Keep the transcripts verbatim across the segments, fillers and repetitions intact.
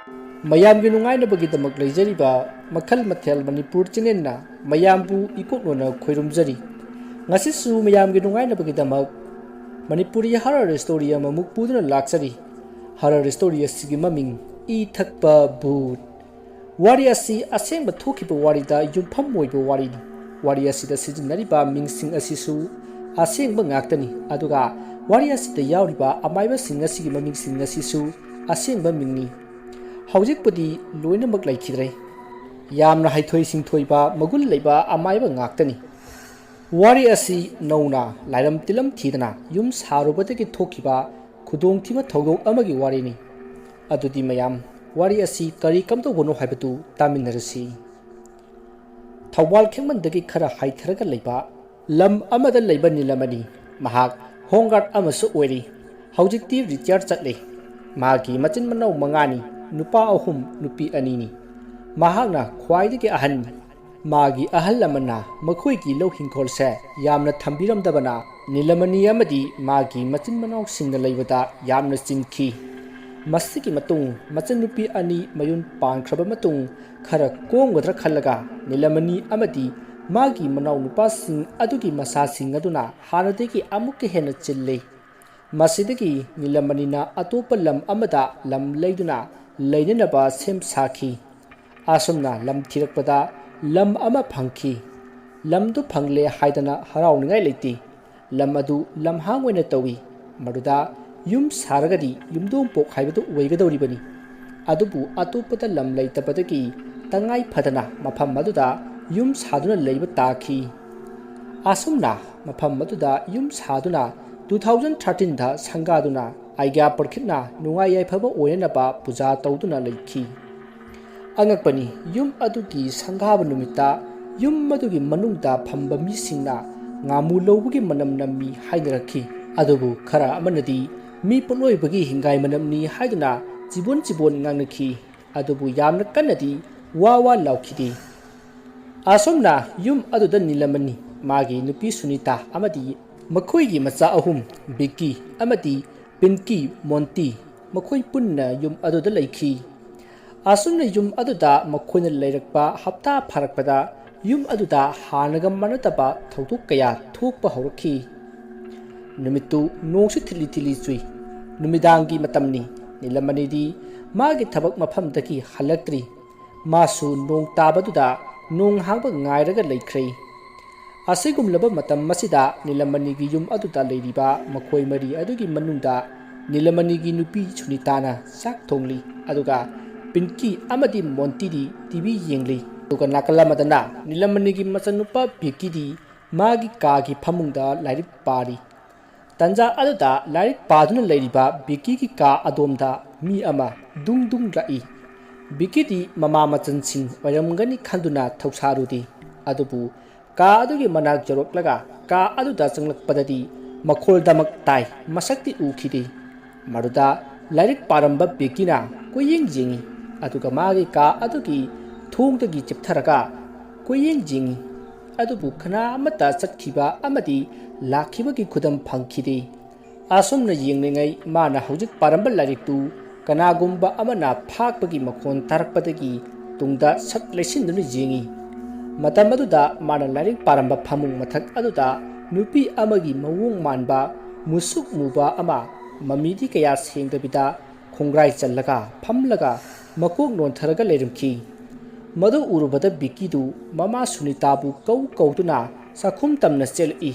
ꯃꯌꯥꯝꯒꯤ ꯅꯨꯡꯉꯥꯏꯅꯕꯒꯤꯗꯃꯛ ꯂꯩꯖꯔꯤꯕ ꯃꯈꯜ ꯃꯊꯦꯜ ꯃꯅꯤꯄꯨꯔ ꯆꯦꯅꯦꯜꯅ ꯃꯌꯥꯝꯕꯨ ꯏꯀꯣꯛꯅꯣꯅ ꯈꯣꯏꯔꯨꯝꯖꯔꯤ꯫ ꯉꯁꯤꯁꯨ ꯃꯌꯥꯝꯒꯤ ꯅꯨꯡꯉꯥꯏꯅꯕꯒꯤꯗꯃꯛ ꯃꯅꯤꯄꯨꯔꯤ ꯍꯔꯔ ꯁ꯭ꯇꯣꯔꯤ ꯑꯃꯃꯨꯛ ꯄꯨꯗꯨꯅ ꯂꯥꯛꯆꯔꯤ꯫ ꯍꯔꯔ ꯁ꯭ꯇꯣꯔꯤ ꯑꯁꯤꯒꯤ ꯃꯃꯤꯡ ꯏ ꯊꯛꯄ ꯚꯨꯠ꯫ ꯋꯥꯔꯤ ꯑꯁꯤ ꯑꯁꯦꯡꯕ ꯊꯣꯛꯈꯤꯕ ꯋꯥꯔꯤꯗ ꯌꯨꯝꯐꯝ ꯑꯣꯏꯕ ꯋꯥꯔꯤꯅꯤ꯫ ꯋꯥꯔꯤ ꯑꯁꯤꯗ ꯁꯤꯖꯤꯟꯅꯔꯤꯕ ꯃꯤꯡꯁꯤꯡ ꯑꯁꯤꯁꯨ ꯑꯁꯦꯡꯕ ꯉꯥꯛꯇꯅꯤ, ꯑꯗꯨꯒ ꯋꯥꯔꯤ ꯑꯁꯤꯗ ꯌꯥꯎꯔꯤꯕ ꯑꯃꯥꯏꯕꯁꯤꯡ ꯑꯁꯤꯒꯤ ꯃꯃꯤꯡꯁꯤꯡ ꯑꯁꯤꯁꯨ ꯑꯁꯦꯡꯕ ꯃꯤꯡꯅꯤ꯫ ꯍꯧꯖꯤꯛꯄꯨꯗꯤ ꯂꯣꯏꯅꯃꯛ ꯂꯩꯈꯤꯗ꯭ꯔꯦ꯫ ꯌꯥꯝꯅ ꯍꯩꯊꯣꯏ ꯁꯤꯡꯊꯣꯏꯕ, ꯃꯒꯨꯟ ꯂꯩꯕ ꯑꯃꯥꯏꯕ ꯉꯥꯛꯇꯅꯤ꯫ ꯋꯥꯔꯤ ꯑꯁꯤ ꯅꯧꯅ ꯂꯥꯏꯔꯝ ꯇꯤꯂꯝ ꯊꯤꯗꯅ ꯌꯨꯝ ꯁꯥꯔꯨꯕꯗꯒꯤ ꯊꯣꯛꯈꯤꯕ ꯈꯨꯗꯣꯡꯊꯤꯕ ꯊꯧꯗꯣꯛ ꯑꯃꯒꯤ ꯋꯥꯔꯤꯅꯤ꯫ ꯑꯗꯨꯗꯤ ꯃꯌꯥꯝ, ꯋꯥꯔꯤ ꯑꯁꯤ ꯀꯔꯤ ꯀꯝꯗꯧꯕꯅꯣ ꯍꯥꯏꯕꯗꯨ ꯇꯥꯃꯤꯟꯅꯔꯁꯤ꯫ ꯊꯧꯕꯥꯜ ꯈꯦꯛꯃꯟꯗꯒꯤ ꯈꯔ ꯍꯥꯏꯊꯔꯒ ꯂꯩꯕ ꯂꯝ ꯑꯃꯗ ꯂꯩꯕ ꯅꯤꯂꯃꯅꯤ꯫ ꯃꯍꯥꯛ ꯍꯣꯝ ꯒꯥꯔꯗ ꯑꯃꯁꯨ ꯑꯣꯏꯔꯤ꯫ ꯍꯧꯖꯤꯛꯇꯤ ꯔꯤꯇꯥꯌꯔ ꯆꯠꯂꯦ꯫ ꯃꯥꯒꯤ ꯃꯆꯤꯟ ꯃꯅꯥꯎ ꯃꯉꯥꯅꯤ, ꯅꯨꯄꯥ ꯑꯍꯨꯝ, ꯅꯨꯄꯤ ꯑꯅꯤꯅꯤ꯫ ꯃꯍꯥꯛꯅ ꯈ꯭ꯋꯥꯏꯗꯒꯤ ꯑꯍꯟꯅꯤ꯫ ꯃꯥꯒꯤ ꯑꯍꯜ ꯂꯃꯟꯅ ꯃꯈꯣꯏꯒꯤ ꯂꯧ ꯍꯤꯡꯈꯣꯜꯁꯦ ꯌꯥꯝꯅ ꯊꯝꯕꯤꯔꯝꯗꯕꯅ ꯅꯤꯂꯃꯅꯤ ꯑꯃꯗꯤ ꯃꯥꯒꯤ ꯃꯆꯤꯟ ꯃꯅꯥꯎꯁꯤꯡꯅ ꯂꯩꯕꯗ ꯌꯥꯝꯅ ꯆꯤꯟꯈꯤ꯫ ꯃꯁꯤꯒꯤ ꯃꯇꯨꯡ ꯃꯆꯟꯅꯨꯄꯤ ꯑꯅꯤ ꯃꯌꯨꯝ ꯄꯥꯟꯈ꯭ꯔꯕ ꯃꯇꯨꯡ ꯈꯔ ꯀꯣꯝꯒꯗ꯭ꯔꯥ ꯈꯜꯂꯒ ꯅꯤꯂꯃꯅꯤ ꯑꯃꯗꯤ ꯃꯥꯒꯤ ꯃꯅꯥꯎꯅꯨꯄꯥꯁꯤꯡ ꯑꯗꯨꯒꯤ ꯃꯆꯥꯁꯤꯡ ꯑꯗꯨꯅ ꯍꯥꯟꯅꯗꯒꯤ ꯑꯃꯨꯛꯀ ꯍꯦꯟꯅ ꯆꯤꯜꯂꯤ꯫ ꯃꯁꯤꯗꯒꯤ ꯅꯤꯂꯃꯅꯤꯅ ꯑꯇꯣꯞꯄ ꯂꯝ ꯑꯃꯗ ꯂꯝ ꯂꯩꯗꯨꯅ ꯂꯩꯅꯅꯕ ꯁꯦꯝ ꯁꯥꯈꯤ꯫ ꯑꯁꯨꯝꯅ ꯂꯝ ꯊꯤꯔꯛꯄꯗ ꯂꯝ ꯑꯃ ꯐꯪꯈꯤ꯫ ꯂꯝꯗꯨ ꯐꯪꯂꯦ ꯍꯥꯏꯗꯅ ꯍꯔꯥꯎꯅꯤꯡꯉꯥꯏ ꯂꯩꯇꯦ꯫ ꯂꯝ ꯑꯗꯨ ꯂꯝꯍꯥꯡ ꯑꯣꯏꯅ ꯇꯧꯏ꯫ ꯃꯗꯨꯗ ꯌꯨꯝ ꯁꯥꯔꯒꯗꯤ ꯌꯨꯝꯗꯣꯡꯄꯣꯛ ꯍꯥꯏꯕꯗꯨ ꯑꯣꯏꯒꯗꯧꯔꯤꯕꯅꯤ꯫ ꯑꯗꯨꯕꯨ ꯑꯇꯣꯞꯄꯗ ꯂꯝ ꯂꯩꯇꯕꯗꯒꯤ ꯇꯉꯥꯏ ꯐꯗꯅ ꯃꯐꯝ ꯑꯗꯨꯗ ꯌꯨꯝ ꯁꯥꯗꯨꯅ ꯂꯩꯕ ꯇꯥꯈꯤ꯫ ꯑꯁꯨꯝꯅ ꯃꯐꯝ ꯑꯗꯨꯗ ꯌꯨꯝ ꯁꯥꯗꯨꯅ two thousand thirteen ꯗ ꯁꯪꯒꯥꯗꯨꯅ ꯑꯥꯏꯒ꯭ꯌꯥ ꯄꯔꯈꯤꯠꯅ ꯅꯨꯡꯉꯥꯏ ꯌꯥꯏꯐꯕ ꯑꯣꯏꯅꯅꯕ ꯄꯨꯖꯥ ꯇꯧꯗꯨꯅ ꯂꯩꯈꯤ꯫ ꯑꯉꯛꯄꯅꯤ, ꯌꯨꯝ ꯑꯗꯨꯒꯤ ꯁꯪꯒꯥꯕ ꯅꯨꯃꯤꯠꯇ ꯌꯨꯝ ꯑꯗꯨꯒꯤ ꯃꯅꯨꯡꯗ ꯐꯝꯕ ꯃꯤꯁꯤꯡꯅ ꯉꯥꯃꯨ ꯂꯧꯕꯒꯤ ꯃꯅꯝ ꯅꯝꯃꯤ ꯍꯥꯏꯅꯔꯛꯈꯤ꯫ ꯑꯗꯨꯕꯨ ꯈꯔ ꯑꯃꯅꯗꯤ ꯃꯤ ꯄꯣꯠꯂꯣꯏꯕꯒꯤ ꯍꯤꯡꯒꯥꯏ ꯃꯅꯝꯅꯤ ꯍꯥꯏꯗꯨꯅ ꯆꯤꯕꯣꯟ ꯆꯤꯕꯣꯟ ꯉꯥꯡꯅꯈꯤ꯫ ꯑꯗꯨꯕꯨ ꯌꯥꯝꯅ ꯀꯟꯅꯗꯤ ꯋꯥ ꯋꯥ ꯂꯥꯎꯈꯤꯗꯦ꯫ ꯑꯁꯨꯝꯅ ꯌꯨꯝ ꯑꯗꯨꯗ ꯅꯤꯂꯃꯅꯤ, ꯃꯥꯒꯤ ꯅꯨꯄꯤ ꯁꯨꯅꯤꯇꯥ ꯑꯃꯗꯤ ꯃꯈꯣꯏꯒꯤ ꯃꯆꯥ ꯑꯍꯨꯝ, ꯕꯤꯛꯀꯤ ꯑꯃꯗꯤ ꯄꯤꯟꯀꯤ, ꯃꯣꯟꯇꯤ, ꯃꯈꯣꯏ ꯄꯨꯟꯅ ꯌꯨꯝ ꯑꯗꯨꯗ ꯂꯩꯈꯤ꯫ ꯑꯁꯨꯝꯅ ꯌꯨꯝ ꯑꯗꯨꯗ ꯃꯈꯣꯏꯅ ꯂꯩꯔꯛꯄ ꯍꯞꯇꯥ ꯐꯥꯔꯛꯄꯗ, ꯌꯨꯝ ꯑꯗꯨꯗ ꯍꯥꯟꯅꯒ ꯃꯥꯟꯅꯗꯕ ꯊꯧꯗꯣꯛ ꯀꯌꯥ ꯊꯣꯛꯄ ꯍꯧꯔꯛꯈꯤ꯫ ꯅꯨꯃꯤꯠꯇꯨ ꯅꯣꯡꯁꯨ ꯊꯤꯠꯂꯤ ꯊꯤꯠꯂꯤ ꯆꯨꯏ꯫ ꯅꯨꯃꯤꯗꯥꯡꯒꯤ ꯃꯇꯝꯅꯤ꯫ ꯅꯤꯂꯃꯅꯤꯗꯤ ꯃꯥꯒꯤ ꯊꯕꯛ ꯃꯐꯝꯗꯒꯤ ꯍꯜꯂꯛꯇ꯭ꯔꯤ꯫ ꯃꯥꯁꯨ ꯅꯣꯡ ꯇꯥꯕꯗꯨꯗ ꯅꯣꯡ ꯍꯥꯡꯕ ꯉꯥꯏꯔꯒ ꯂꯩꯈ꯭ꯔꯦ꯫ ꯑꯁꯤꯒꯨꯝꯂꯕ ꯃꯇꯝ ꯑꯁꯤꯗ ꯅꯤꯂꯃꯅꯤꯒꯤ ꯌꯨꯝ ꯑꯗꯨꯗ ꯂꯩꯔꯤꯕ ꯃꯈꯣꯏ ꯃꯔꯤ ꯑꯗꯨꯒꯤ ꯃꯅꯨꯡꯗ ꯅꯤꯂꯃꯅꯤꯒꯤ ꯅꯨꯄꯤ ꯁꯨꯅꯤꯇꯥꯅ ꯆꯥꯛ ꯊꯣꯡꯂꯤ, ꯑꯗꯨꯒ ꯄꯤꯟꯀꯤ ꯑꯃꯗꯤ ꯃꯣꯟꯇꯤꯗꯤ ꯇꯤꯚꯤ ꯌꯦꯡꯂꯤ꯫ ꯑꯗꯨꯒ ꯅꯥꯀꯜ ꯑꯃꯗꯅ ꯅꯤꯂꯃꯅꯤꯒꯤ ꯃꯆꯥꯅꯨꯄꯥ ꯕꯤꯀꯤꯗꯤ ꯃꯥꯒꯤ ꯀꯥꯒꯤ ꯐꯃꯨꯡꯗ ꯂꯥꯏꯔꯤꯛ ꯄꯥꯔꯤ꯫ ꯇꯟꯖꯥ ꯑꯗꯨꯗ ꯂꯥꯏꯔꯤꯛ ꯄꯥꯗꯨꯅ ꯂꯩꯔꯤꯕ ꯕꯤꯀꯤꯒꯤ ꯀꯥ ꯑꯗꯣꯝꯗ ꯃꯤ ꯑꯃ ꯗꯨꯡ ꯗꯨꯡ ꯂꯥꯛꯏ꯫ ꯕꯤꯀꯤꯗꯤ ꯃꯃꯥ ꯃꯆꯟꯁꯤꯡ ꯑꯣꯏꯔꯝꯒꯅꯤ ꯈꯟꯗꯨꯅ ꯊꯧꯁꯥꯔꯨꯗꯦ꯫ ꯑꯗꯨꯕꯨ ꯀꯥ ꯑꯗꯨꯒꯤ ꯃꯅꯥꯛ ꯌꯧꯔꯛꯂꯒ ꯀꯥ ꯑꯗꯨꯗ ꯆꯪꯂꯛꯄꯗꯗꯤ ꯃꯈꯣꯜꯗꯃꯛ ꯇꯥꯏ, ꯃꯁꯛꯇꯤ ꯎꯈꯤꯗꯦ꯫ ꯃꯗꯨꯗ ꯂꯥꯏꯔꯤꯛ ꯄꯥꯔꯝꯕ ꯕꯤꯀꯤꯅ ꯀꯣꯏꯌꯦꯡ ꯌꯦꯡꯏ, ꯑꯗꯨꯒ ꯃꯥꯒꯤ ꯀꯥ ꯑꯗꯨꯒꯤ ꯊꯣꯡꯗꯒꯤ ꯆꯤꯞꯊꯔꯒ ꯀꯣꯏꯌꯦꯡ ꯌꯦꯡꯏ꯫ ꯑꯗꯨꯕꯨ ꯀꯅꯥ ꯑꯃꯠꯇ ꯆꯠꯈꯤꯕ ꯑꯃꯗꯤ ꯂꯥꯛꯈꯤꯕꯒꯤ ꯈꯨꯗꯝ ꯐꯪꯈꯤꯗꯦ꯫ ꯑꯁꯨꯝꯅ ꯌꯦꯡꯂꯤꯉꯩ ꯃꯥꯅ ꯍꯧꯖꯤꯛ ꯄꯥꯔꯝꯕ ꯂꯥꯏꯔꯤꯛꯇꯨ ꯀꯅꯥꯒꯨꯝꯕ ꯑꯃꯅ ꯐꯥꯛꯄꯒꯤ ꯃꯈꯣꯟ ꯇꯥꯔꯛꯄꯗꯒꯤ ꯇꯨꯡꯗ ꯁꯠ ꯂꯩꯁꯤꯟꯗꯨꯅ ꯌꯦꯡꯏ꯫ ꯃꯇꯝ ꯑꯗꯨꯗ ꯃꯥꯅ ꯂꯥꯏꯔꯤꯛ ꯄꯥꯔꯝꯕ ꯐꯃꯨꯡ ꯃꯊꯛ ꯑꯗꯨꯗ ꯅꯨꯄꯤ ꯑꯃꯒꯤ ꯃꯑꯣꯡ ꯃꯥꯟꯕ ꯃꯨꯁꯨꯛ ꯃꯨꯕ ꯑꯃ, ꯃꯃꯤꯗꯤ ꯀꯌꯥ ꯁꯦꯡꯗꯕꯤꯗ, ꯈꯣꯡꯒ꯭ꯔꯥꯏ ꯆꯜꯂꯒ ꯐꯝꯂꯒ ꯃꯀꯣꯛ ꯅꯣꯟꯊꯔꯒ ꯂꯩꯔꯝꯈꯤ꯫ ꯃꯗꯨ ꯎꯔꯨꯕꯗ ꯕꯤꯀꯤꯗꯨ ꯃꯃꯥ ꯁꯨꯅꯤꯇꯥꯕꯨ ꯀꯧ ꯀꯧꯗꯨꯅ ꯆꯥꯛꯈꯨꯝ ꯇꯝꯅ ꯆꯦꯜꯂꯛꯏ꯫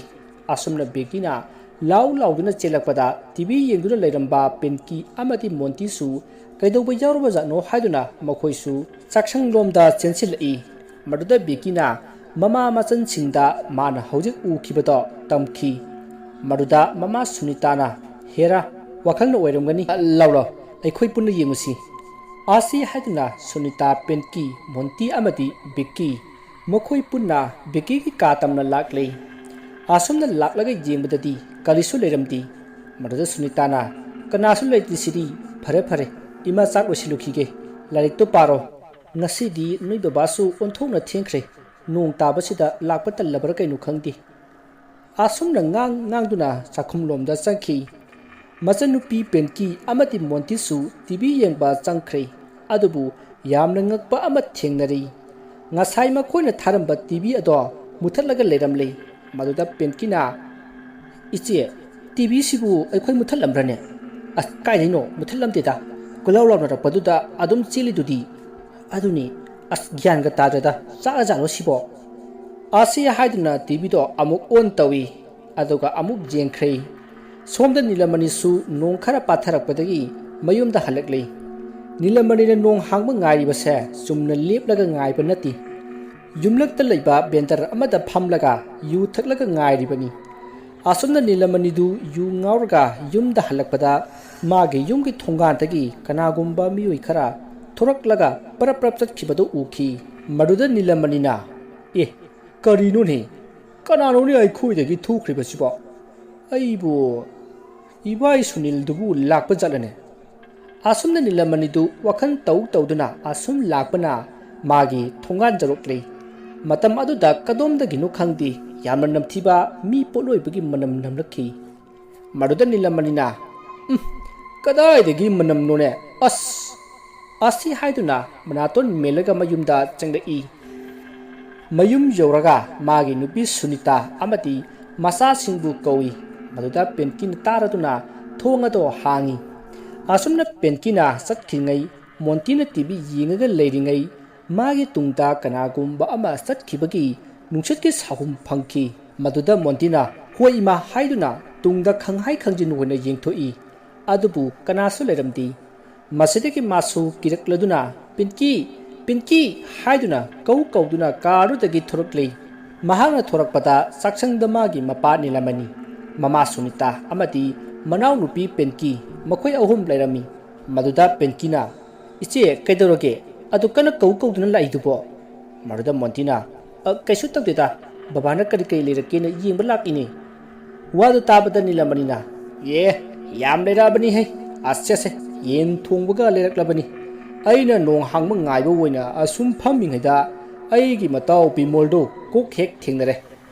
ꯑꯁꯨꯝꯅ ꯕꯤꯀꯤꯅ ꯂꯥꯎ ꯂꯥꯎꯗꯨꯅ ꯆꯦꯜꯂꯛꯄꯗ ꯇꯤꯚꯤ ꯌꯦꯡꯗꯨꯅ ꯂꯩꯔꯝꯕ ꯄꯤꯟꯀꯤ ꯑꯃꯗꯤ ꯃꯣꯟꯇꯤꯁꯨ ꯀꯩꯗꯧꯕ ꯌꯥꯎꯔꯕꯖꯥꯠꯅꯣ ꯍꯥꯏꯗꯨꯅ ꯃꯈꯣꯏꯁꯨ ꯆꯥꯛꯁꯪꯂꯣꯝꯗ ꯆꯦꯟꯁꯤꯜꯂꯛꯏ꯫ ꯃꯗꯨꯗ ꯕꯤꯀꯤꯅ ꯃꯃꯥ ꯃꯆꯟꯁꯤꯡꯗ ꯃꯥꯅ ꯍꯧꯖꯤꯛ ꯎꯈꯤꯕꯗꯣ ꯇꯝꯈꯤ꯫ ꯃꯗꯨꯗ ꯃꯃꯥ ꯁꯨꯅꯤꯇꯥꯅ, "ꯍꯦꯔꯥ, ꯋꯥꯈꯜꯅ ꯑꯣꯏꯔꯝꯒꯅꯤ꯫ ꯂꯥꯎ ꯂꯥꯎ, ꯑꯩꯈꯣꯏ ꯄꯨꯟꯅ ꯌꯦꯡꯉꯨꯁꯤ꯫" ꯑꯁꯤ ꯍꯥꯏꯗꯨꯅ ꯁꯨꯅꯤꯇꯥ, ꯄꯤꯟꯀꯤ, ꯃꯣꯟꯇꯤ ꯑꯃꯗꯤ ꯕꯤꯀꯤ ꯃꯈꯣꯏ ꯄꯨꯟꯅ ꯕꯤꯀꯤꯒꯤ ꯀꯥ ꯇꯝꯅ ꯂꯥꯛꯂꯦ꯫ ꯑꯁꯨꯝꯅ ꯂꯥꯛꯂꯒ ꯌꯦꯡꯕꯗꯗꯤ ꯀꯔꯤꯁꯨ ꯂꯩꯔꯝꯗꯦ꯫ ꯃꯗꯨꯗ ꯁꯨꯅꯤꯇꯥꯅ, "ꯀꯅꯥꯁꯨ ꯂꯩꯇ꯭ꯔꯤꯁꯤꯗꯤ꯫ ꯐꯔꯦ ꯐꯔꯦ, ꯏꯃꯥ ꯆꯥꯛ ꯂꯣꯏꯁꯤꯜꯂꯨꯈꯤꯒꯦ, ꯂꯥꯏꯔꯤꯛꯇꯣ ꯄꯥꯔꯣ꯫ ꯉꯁꯤꯗꯤ ꯅꯣꯏ ꯕꯕꯥꯁꯨ ꯑꯣꯟꯊꯣꯛꯅ ꯊꯦꯡꯈ꯭ꯔꯦ, ꯅꯣꯡ ꯇꯥꯕꯁꯤꯗ ꯂꯥꯛꯄ ꯇꯜꯂꯕ꯭ꯔꯥ ꯀꯩꯅꯣ ꯈꯪꯗꯦ꯫" ꯑꯁꯨꯝꯅ ꯉꯥꯡ ꯉꯥꯡꯗꯨꯅ ꯆꯥꯛꯈꯨꯝꯂꯣꯝꯗ ꯆꯪꯈꯤ꯫ ꯃꯆꯟꯅꯨꯄꯤ ꯄꯦꯟꯀꯤ ꯑꯃꯗꯤ ꯃꯣꯟꯇꯤꯁꯨ ꯇꯤꯚꯤ ꯌꯦꯡꯕ ꯆꯪꯈ꯭ꯔꯦ꯫ ꯑꯗꯨꯕꯨ ꯌꯥꯝꯅ ꯉꯛꯄ ꯑꯃ ꯊꯦꯡꯅꯔꯤ꯫ ꯉꯁꯥꯏ ꯃꯈꯣꯏꯅ ꯊꯥꯔꯝꯕ ꯇꯤ ꯚꯤ ꯑꯗꯣ ꯃꯨꯊꯠꯂꯒ ꯂꯩꯔꯝꯂꯦ꯫ ꯃꯗꯨꯗ ꯄꯤꯟꯀꯤꯅ, "ꯏꯆꯦ, ꯇꯤ ꯚꯤꯁꯤꯕꯨ ꯑꯩꯈꯣꯏ ꯃꯨꯊꯠꯂꯝꯕ꯭ꯔꯅꯦ?" "ꯑꯁ, ꯀꯥꯏꯗꯩꯅꯣ, ꯃꯨꯊꯠꯂꯝꯗꯦꯗ꯫ ꯀꯣꯏꯂꯥꯎ ꯂꯥꯎꯅꯔꯛꯄꯗꯨꯗ ꯑꯗꯨꯝ ꯆꯦꯜꯂꯤꯗꯨꯗꯤ꯫ ꯑꯗꯨꯅꯤ, ꯑꯁ, ꯒ꯭ꯌꯥꯟꯒ ꯇꯥꯗ꯭ꯔꯦꯗ, ꯆꯥꯔꯖꯥꯠꯂꯣ ꯁꯤꯕꯣ?" ꯑꯁꯤ ꯍꯥꯏꯗꯨꯅ ꯇꯤ ꯚꯤꯗꯣ ꯑꯃꯨꯛ ꯑꯣꯟ ꯇꯧꯏ, ꯑꯗꯨꯒ ꯑꯃꯨꯛ ꯌꯦꯡꯈ꯭ꯔꯦ꯫ ꯁꯣꯝꯗ ꯅꯤꯂꯃꯅꯤꯁꯨ ꯅꯣꯡ ꯈꯔ ꯄꯥꯊꯔꯛꯄꯗꯒꯤ ꯃꯌꯨꯝꯗ ꯍꯜꯂꯛꯂꯦ꯫ ꯅꯤꯂꯃꯅꯤꯅ ꯅꯣꯡ ꯍꯥꯡꯕ ꯉꯥꯏꯔꯤꯕꯁꯦ ꯆꯨꯝꯅ ꯂꯦꯞꯂꯒ ꯉꯥꯏꯕ ꯅꯠꯇꯦ꯫ ꯌꯨꯝꯂꯛꯇ ꯂꯩꯕ ꯕꯦꯟꯗꯔ ꯑꯃꯗ ꯐꯝꯂꯒ ꯌꯨ ꯊꯛꯂꯒ ꯉꯥꯏꯔꯤꯕꯅꯤ꯫ ꯑꯁꯣꯝꯅ ꯅꯤꯂꯃꯅꯤꯗꯨ ꯌꯨ ꯉꯥꯎꯔꯒ ꯌꯨꯝꯗ ꯍꯜꯂꯛꯄꯗ ꯃꯥꯒꯤ ꯌꯨꯝꯒꯤ ꯊꯣꯡꯒꯥꯟꯗꯒꯤ ꯀꯅꯥꯒꯨꯝꯕ ꯃꯤꯑꯣꯏ ꯈꯔ ꯊꯣꯔꯛꯂꯒ ꯄꯔꯞ ꯄꯔꯞ ꯆꯠꯈꯤꯕꯗꯨ ꯎꯈꯤ꯫ ꯃꯗꯨꯗ ꯅꯤꯂꯃꯅꯤꯅ, "ꯑꯦ, ꯀꯔꯤꯅꯣꯅꯦ? ꯀꯅꯥꯅꯣꯅꯦ ꯑꯩꯈꯣꯏꯗꯒꯤ ꯊꯣꯛꯈ꯭ꯔꯤꯕꯁꯤꯕꯣ? ꯑꯩꯕꯨ ꯏꯕꯥꯏ ꯁꯨꯅꯤꯜꯗꯨꯕꯨ ꯂꯥꯛꯄ ꯖꯥꯠꯂꯅꯦ?" ꯑꯁꯨꯝꯅ ꯅꯤꯂꯃꯅꯤꯗꯨ ꯋꯥꯈꯜ ꯇꯧ ꯇꯧꯗꯨꯅ ꯑꯁꯨꯝ ꯂꯥꯛꯄꯅ ꯃꯥꯒꯤ ꯊꯣꯡꯒꯥꯟ ꯌꯧꯔꯛꯂꯦ꯫ ꯃꯇꯝ ꯑꯗꯨꯗ ꯀꯗꯣꯝꯗꯒꯤꯅꯣ ꯈꯪꯗꯦ, ꯌꯥꯝꯅ ꯅꯝꯊꯤꯕ ꯃꯤ ꯄꯣꯠꯂꯣꯏꯕꯒꯤ ꯃꯅꯝ ꯅꯝꯂꯛꯈꯤ꯫ ꯃꯗꯨꯗ ꯅꯤꯂꯃꯅꯤꯅ, "ꯎꯝ, ꯀꯗꯥꯏꯗꯒꯤ ꯃꯅꯝꯅꯣꯅꯦ? ꯑꯁ!" ꯑꯁꯤ ꯍꯥꯏꯗꯨꯅ ꯃꯅꯥꯇꯣꯟ ꯃꯦꯜꯂꯒ ꯃꯌꯨꯝꯗ ꯆꯪꯂꯛꯏ꯫ ꯃꯌꯨꯝ ꯌꯧꯔꯒ ꯃꯥꯒꯤ ꯅꯨꯄꯤ ꯁꯨꯅꯤꯇꯥ ꯑꯃꯗꯤ ꯃꯆꯥꯁꯤꯡꯕꯨ ꯀꯧꯏ꯫ ꯃꯗꯨꯗ ꯄꯦꯟꯀꯤꯅ ꯇꯥꯔꯗꯨꯅ ꯊꯣꯡ ꯑꯗꯣ ꯍꯥꯡꯏ꯫ ꯑꯁꯨꯝꯅ ꯄꯦꯟꯀꯤꯅ ꯆꯠꯈꯤꯉꯩ ꯃꯣꯟꯇꯤꯅ ꯇꯤ ꯚꯤ ꯌꯦꯡꯉꯒ ꯂꯩꯔꯤꯉꯩ ꯃꯥꯒꯤ ꯇꯨꯡꯗ ꯀꯅꯥꯒꯨꯝꯕ ꯑꯃ ꯆꯠꯈꯤꯕꯒꯤ ꯅꯨꯡꯁꯤꯠꯀꯤ ꯁꯥꯍꯨꯝ ꯐꯪꯈꯤ꯫ ꯃꯗꯨꯗ ꯃꯣꯟꯇꯤꯅ "ꯍꯣꯏ ꯏꯃꯥ" ꯍꯥꯏꯗꯨꯅ ꯇꯨꯡꯗ ꯈꯪꯍꯥꯏ ꯈꯪꯖꯤꯟ ꯑꯣꯏꯅ ꯌꯦꯡꯊꯣꯛꯏ꯫ ꯑꯗꯨꯕꯨ ꯀꯅꯥꯁꯨ ꯂꯩꯔꯝꯗꯦ꯫ ꯃꯁꯤꯗꯒꯤ ꯃꯥꯁꯨ ꯀꯤꯔꯛꯂꯗꯨꯅ "ꯄꯤꯟꯀꯤ! ꯄꯤꯟꯀꯤ!" ꯍꯥꯏꯗꯨꯅ ꯀꯧ ꯀꯧꯗꯨꯅ ꯀꯥꯔꯗꯨꯗꯒꯤ ꯊꯣꯔꯛꯂꯦ꯫ ꯃꯍꯥꯛꯅ ꯊꯣꯔꯛꯄꯗ ꯆꯥꯛꯁꯪꯗ ꯃꯥꯒꯤ ꯃꯄꯥ ꯅꯤꯂꯃꯅꯤ, ꯃꯃꯥ ꯁꯨꯅꯤꯇꯥ ꯑꯃꯗꯤ ꯃꯅꯥꯎꯅꯨꯄꯤ ꯄꯤꯟꯀꯤ, ꯃꯈꯣꯏ ꯑꯍꯨꯝ ꯂꯩꯔꯝꯃꯤ꯫ ꯃꯗꯨꯗ ꯄꯤꯟꯀꯤꯅ, "ꯏꯆꯦ, ꯀꯩꯗꯧꯔꯒꯦ? ꯑꯗꯨ ꯀꯟꯅ ꯀꯧ ꯀꯧꯗꯨꯅ ꯂꯥꯛꯏꯗꯨꯕꯣ?" ꯃꯗꯨꯗ ꯃꯣꯟꯇꯤꯅ, "ꯑ, ꯀꯩꯁꯨ ꯇꯧꯗꯦꯗ, ꯕꯕꯥꯅ ꯀꯔꯤ ꯀꯔꯤ ꯂꯩꯔꯛꯀꯦꯅ ꯌꯦꯡꯕ ꯂꯥꯛꯏꯅꯦ꯫" ꯋꯥꯗꯨ ꯇꯥꯕꯗ ꯅꯤꯂꯃꯅꯤꯅ, "ꯑꯦ, ꯌꯥꯝ ꯂꯩꯔꯛꯑꯕꯅꯤꯍꯦ꯫ ꯑꯁꯦ, ꯑꯁꯦ, ꯌꯦꯟ ꯊꯣꯡꯕꯒ ꯂꯩꯔꯛꯂꯕꯅꯤ꯫ ꯑꯩꯅ ꯅꯣꯡ ꯍꯥꯡꯕ ꯉꯥꯏꯕ ꯑꯣꯏꯅ ꯑꯁꯨꯝ ꯐꯝꯃꯤꯉꯩꯗ ꯑꯩꯒꯤ ꯃꯇꯥꯎ ꯕꯤꯃꯣꯜꯗꯣ ꯀꯣꯛ ꯍꯦꯛ ꯊꯦꯡꯅꯔꯦ꯫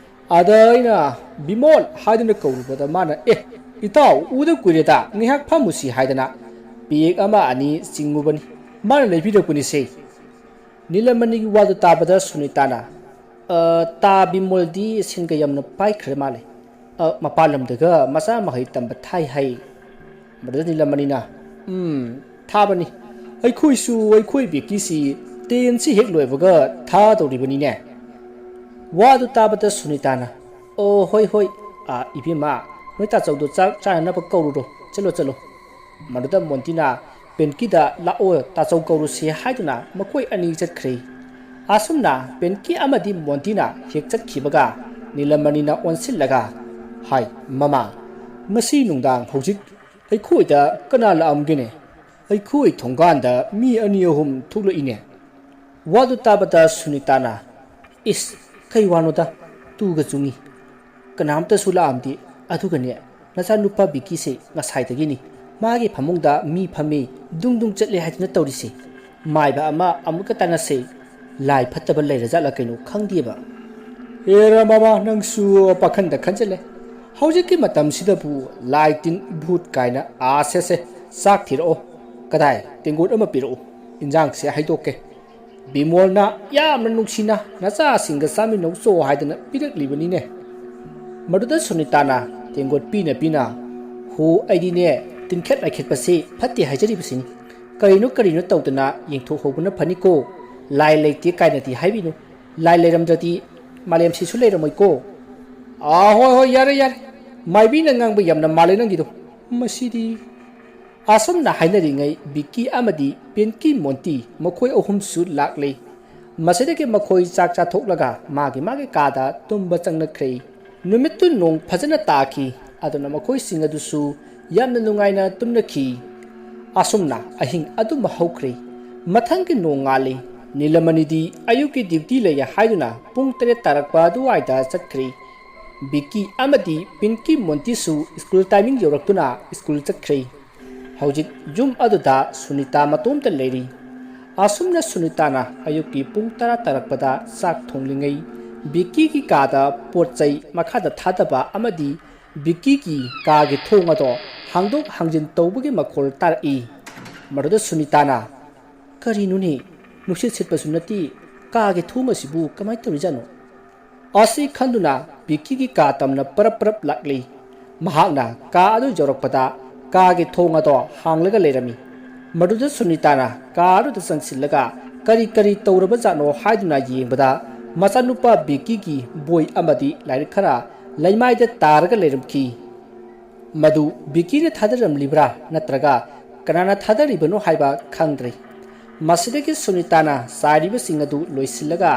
ꯑꯗ ꯑꯩꯅ 'ꯕꯤꯃꯣꯜ' ꯍꯥꯏꯗꯨꯅ ꯀꯧꯔꯨꯕꯗ ꯃꯥꯅ, 'ꯑꯦ, ꯏꯇꯥꯎ, ꯎꯗ ꯀꯨꯏꯔꯦꯗ, ꯉꯥꯏꯍꯥꯛ ꯐꯝꯃꯨꯁꯤ' ꯍꯥꯏꯗꯅ ꯄꯦꯛ ꯑꯃ ꯑꯅꯤ ꯆꯤꯡꯉꯨꯕꯅꯤ꯫ ꯃꯥꯅ ꯂꯩꯕꯤꯔꯛꯄꯅꯤꯁꯦ꯫ ꯅꯤꯂꯃꯅꯤꯒꯤ ꯋꯥꯗꯨ ꯇꯥꯕꯗ ꯁꯨꯅꯤꯇꯥꯅ, "ꯑ, ꯇꯥ ꯕꯤꯃꯣꯜꯗꯤ ꯁꯦꯟꯒ ꯌꯥꯝꯅ ꯄꯥꯏꯈ꯭ꯔ ꯃꯥꯜꯂꯦ꯫ ꯑ, ꯃꯄꯥꯟ ꯂꯝꯗꯒ ꯃꯆꯥ ꯃꯍꯩ ꯇꯝꯕ ꯊꯥꯏ ꯍꯥꯏ꯫" ꯃꯗꯨꯗ ꯅꯤꯂꯃꯅꯤꯅ, "ꯎꯝ, ꯊꯥꯕꯅꯤ꯫ ꯑꯩꯈꯣꯏꯁꯨ ꯑꯩꯈꯣꯏ ꯕꯤꯀꯤꯁꯤ ꯇꯦꯟꯁꯤ ꯍꯦꯛ ꯂꯣꯏꯕꯒ ꯊꯥꯗꯧꯔꯤꯕꯅꯤꯅꯦ꯫" ꯋꯥꯗꯨ ꯇꯥꯕꯗ ꯁꯨꯅꯤꯇꯥꯅ, "ꯑꯣ, ꯍꯣꯏ, ꯍꯣꯏ꯫ ꯑ, ꯏꯕꯦꯝꯃ, ꯅꯣꯏ ꯇꯥꯆꯧꯗꯣ ꯆꯥꯛ ꯆꯥꯅꯅꯕ ꯀꯧꯔꯨꯔꯣ꯫ ꯆꯠꯂꯣ, ꯆꯠꯂꯣ꯫" ꯃꯗꯨꯗ ꯃꯣꯟꯇꯤꯅ ꯄꯦꯟꯀꯤꯗ, "ꯂꯥꯛꯑꯣ, ꯇꯥꯆꯧ ꯀꯧꯔꯨꯁꯤ" ꯍꯥꯏꯗꯨꯅ ꯃꯈꯣꯏ ꯑꯅꯤ ꯆꯠꯈ꯭ꯔꯦ꯫ ꯑꯁꯨꯝꯅ ꯄꯦꯟꯀꯤ ꯑꯃꯗꯤ ꯃꯣꯟꯇꯤꯅ ꯍꯦꯛ ꯆꯠꯈꯤꯕꯒ ꯅꯤꯂꯃꯅꯤꯅ ꯑꯣꯟꯁꯤꯜꯂꯒ, "ꯍꯥꯏ, ꯃꯃꯥ, ꯉꯁꯤ ꯅꯨꯡꯗꯥꯡ ꯍꯧꯖꯤꯛ ꯑꯩꯈꯣꯏꯗ ꯀꯅꯥ ꯂꯥꯛꯑꯝꯒꯦꯅꯦ? ꯑꯩꯈꯣꯏ ꯊꯣꯡꯒꯥꯟꯗ ꯃꯤ ꯑꯅꯤ ꯑꯍꯨꯝ ꯊꯣꯛꯂꯛꯏꯅꯦ꯫" ꯋꯥꯗꯨ ꯇꯥꯕꯗ ꯁꯨꯅꯤꯇꯥꯅ, "ꯏꯁ, ꯀꯩ ꯋꯥꯅꯣꯗ? ꯇꯨꯒ ꯆꯨꯡꯉꯤ꯫ ꯀꯅꯥꯝꯇꯁꯨ ꯂꯥꯛꯑꯝꯗꯦ꯫ ꯑꯗꯨꯒꯅꯦ, ꯅꯆꯥꯅꯨꯄꯥ ꯕꯤꯀꯤꯁꯦ ꯉꯁꯥꯏꯗꯒꯤꯅꯤ ꯃꯥꯒꯤ ꯐꯃꯨꯡꯗ ꯃꯤ ꯐꯝꯃꯤ, ꯗꯨꯡ ꯗꯨꯡ ꯆꯠꯂꯦ ꯍꯥꯏꯗꯨꯅ ꯇꯧꯔꯤꯁꯦ꯫ ꯃꯥꯏꯕ ꯑꯃ ꯑꯃꯨꯛꯀ ꯇꯥꯟꯅꯁꯦ꯫ ꯂꯥꯏ ꯐꯠꯇꯕ ꯂꯩꯔꯖꯥꯠꯂ ꯀꯩꯅꯣ ꯈꯪꯗꯦꯕ꯫" "ꯑꯦꯔꯥ ꯃꯃꯥ, ꯅꯪꯁꯨ ꯄꯥꯈꯟꯗ ꯈꯟꯖꯜꯂꯦ꯫ ꯍꯧꯖꯤꯛꯀꯤ ꯃꯇꯝꯁꯤꯗꯕꯨ ꯂꯥꯏ ꯇꯤꯟ ꯚꯨꯠ ꯀꯥꯏꯅ꯫ ꯑꯥ, ꯁꯦ, ꯁꯦ, ꯆꯥꯛ ꯊꯤꯔꯛꯑꯣ꯫ ꯀꯗꯥꯏ, ꯇꯦꯡꯒꯣꯠ ꯑꯃ ꯄꯤꯔꯛꯎ, ꯏꯟꯖꯥꯡꯁꯦ ꯍꯩꯗꯣꯛꯀꯦ꯫ ꯕꯤꯃꯣꯜꯅ ꯌꯥꯝꯅ ꯅꯨꯡꯁꯤꯅ ꯅꯆꯥꯁꯤꯡꯒ ꯆꯥꯃꯤꯟꯅꯧꯆꯣ ꯍꯥꯏꯗꯅ ꯄꯤꯔꯛꯂꯤꯕꯅꯤꯅꯦ꯫" ꯃꯗꯨꯗ ꯁꯨꯅꯤꯇꯥꯅ ꯇꯦꯡꯒꯣꯠ ꯄꯤꯅ ꯄꯤꯅ, "ꯍꯣ, ꯑꯩꯗꯤꯅꯦ, ꯇꯤꯟꯈꯦꯠ ꯃꯥꯏꯈꯦꯠꯄꯁꯤ ꯐꯠꯇꯦ ꯍꯥꯏꯖꯔꯤꯕꯁꯤꯅꯤ꯫ ꯀꯔꯤꯅꯣ ꯀꯔꯤꯅꯣ ꯇꯧꯗꯅ ꯌꯦꯡꯊꯣꯛꯍꯧꯕꯅ ꯐꯅꯤꯀꯣ꯫ ꯂꯥꯏ ꯂꯩꯇꯦ ꯀꯥꯏꯅꯗꯤ ꯍꯥꯏꯕꯤꯅꯨ꯫ ꯂꯥꯏ ꯂꯩꯔꯝꯗ꯭ꯔꯗꯤ ꯃꯥꯂꯦꯝꯁꯤꯁꯨ ꯂꯩꯔꯝꯃꯣꯏꯀꯣ꯫" "ꯑꯥ, ꯍꯣꯏ, ꯍꯣꯏ, ꯌꯥꯔꯦ, ꯌꯥꯔꯦ꯫ ꯃꯥꯏꯕꯤꯅ ꯉꯥꯡꯕ ꯌꯥꯝꯅ ꯃꯥꯜꯂꯦ ꯅꯪꯒꯤꯗꯣ꯫ ꯃꯁꯤꯗꯤ꯫" ꯑꯁꯨꯝꯅ ꯍꯥꯏꯅꯔꯤꯉꯩ ꯕꯤꯀꯤ ꯑꯃꯗꯤ ꯄꯤꯟꯀꯤ ꯃꯣꯟꯇꯤ ꯃꯈꯣꯏ ꯑꯍꯨꯝꯁꯨ ꯂꯥꯛꯂꯦ꯫ ꯃꯁꯤꯗꯒꯤ ꯃꯈꯣꯏ ꯆꯥꯛ ꯆꯥꯊꯣꯛꯂꯒ ꯃꯥꯒꯤ ꯃꯥꯒꯤ ꯀꯥꯗ ꯇꯨꯝꯕ ꯆꯪꯅꯈ꯭ꯔꯦ꯫ ꯅꯨꯃꯤꯠꯇꯨ ꯅꯣꯡ ꯐꯖꯅ ꯇꯥꯈꯤ, ꯑꯗꯨꯅ ꯃꯈꯣꯏꯁꯤꯡ ꯑꯗꯨꯁꯨ ꯌꯥꯝꯅ ꯅꯨꯡꯉꯥꯏꯅ ꯇꯨꯝꯅꯈꯤ꯫ ꯑꯁꯨꯝꯅ ꯑꯍꯤꯡ ꯑꯗꯨꯃ ꯍꯧꯈ꯭ꯔꯦ꯫ ꯃꯊꯪꯒꯤ ꯅꯣꯡꯉꯥꯜꯂꯤ꯫ ꯅꯤꯂꯃꯅꯤꯗꯤ ꯑꯌꯨꯛꯀꯤ ꯗ꯭ꯌꯨꯇꯤ ꯂꯩ ꯍꯥꯏꯗꯨꯅ ꯄꯨꯡ ꯇꯔꯦꯠ ꯇꯥꯔꯛꯄ ꯑꯗꯨꯋꯥꯏꯗ ꯆꯠꯈ꯭ꯔꯦ꯫ ꯕꯤꯀꯤ ꯑꯃꯗꯤ ꯄꯤꯟꯀꯤ ꯃꯣꯟꯇꯤꯁꯨ ꯁ꯭ꯀꯨꯜ ꯇꯥꯏꯃꯤꯡ ꯌꯧꯔꯛꯇꯨꯅ ꯁ꯭ꯀꯨꯜ ꯆꯠꯈ꯭ꯔꯦ꯫ ꯍꯧꯖꯤꯛ ꯌꯨꯝ ꯑꯗꯨꯗ ꯁꯨꯅꯤꯇꯥ ꯃꯇꯣꯝꯇ ꯂꯩꯔꯤ꯫ ꯑꯁꯨꯝꯅ ꯁꯨꯅꯤꯇꯥꯅ ꯑꯌꯨꯛꯀꯤ ꯄꯨꯡ ꯇꯔꯥ ꯇꯥꯔꯛꯄꯗ ꯆꯥꯛ ꯊꯣꯡꯂꯤꯉꯩ, ꯕꯤꯀꯤꯒꯤ ꯀꯥꯗ ꯄꯣꯠ ꯆꯩ ꯃꯈꯥꯗ ꯊꯥꯗꯕ ꯑꯃꯗꯤ ꯕꯤꯀꯤꯒꯤ ꯀꯥꯒꯤ ꯊꯣꯡ ꯑꯗꯣ ꯍꯥꯡꯗꯣꯛ ꯍꯥꯡꯖꯤꯟ ꯇꯧꯕꯒꯤ ꯃꯈꯣꯜ ꯇꯥꯔꯛꯏ꯫ ꯃꯗꯨꯗ ꯁꯨꯅꯤꯇꯥꯅ, "ꯀꯔꯤꯅꯣꯅꯦ? ꯅꯨꯡꯁꯤꯠ ꯁꯤꯠꯄꯁꯨ ꯅꯠꯇꯦ, ꯀꯥꯒꯤ ꯊꯣꯡ ꯑꯁꯤꯕꯨ ꯀꯃꯥꯏꯅ ꯇꯧꯔꯤꯖꯥꯠꯅꯣ?" ꯑꯁꯤ ꯈꯟꯗꯨꯅ ꯕꯤꯀꯤꯒꯤ ꯀꯥ ꯇꯝꯅ ꯄꯔꯞ ꯄꯔꯞ ꯂꯥꯛꯂꯤ꯫ ꯃꯍꯥꯛꯅ ꯀꯥ ꯑꯗꯨ ꯌꯧꯔꯛꯄꯗ ꯀꯥꯒꯤ ꯊꯣꯡ ꯑꯗꯣ ꯍꯥꯡꯂꯒ ꯂꯩꯔꯝꯃꯤ꯫ ꯃꯗꯨꯗ ꯁꯨꯅꯤꯇꯥꯅ ꯀꯥ ꯑꯗꯨꯗ ꯆꯪꯁꯤꯜꯂꯒ ꯀꯔꯤ ꯀꯔꯤ ꯇꯧꯔꯕꯖꯥꯠꯅꯣ ꯍꯥꯏꯗꯨꯅ ꯌꯦꯡꯕꯗ, ꯃꯆꯥꯅꯨꯄꯥ ꯕꯤꯀꯤꯒꯤ ꯕꯣꯏ ꯑꯃꯗꯤ ꯂꯥꯏꯔꯤꯛ ꯈꯔ ꯂꯩꯃꯥꯏꯗ ꯇꯥꯔꯒ ꯂꯩꯔꯝꯈꯤ꯫ ꯃꯗꯨ ꯕꯤꯀꯤꯅ ꯊꯥꯗꯔꯝꯂꯤꯕ꯭ꯔꯥ ꯅꯠꯇ꯭ꯔꯒ ꯀꯅꯥꯅ ꯊꯥꯗꯔꯤꯕꯅꯣ ꯍꯥꯏꯕ ꯈꯪꯗ꯭ꯔꯦ꯫ ꯃꯁꯤꯗꯒꯤ ꯁꯨꯅꯤꯇꯥꯅ ꯆꯥꯏꯔꯤꯕꯁꯤꯡ ꯑꯗꯨ ꯂꯣꯏꯁꯤꯜꯂꯒ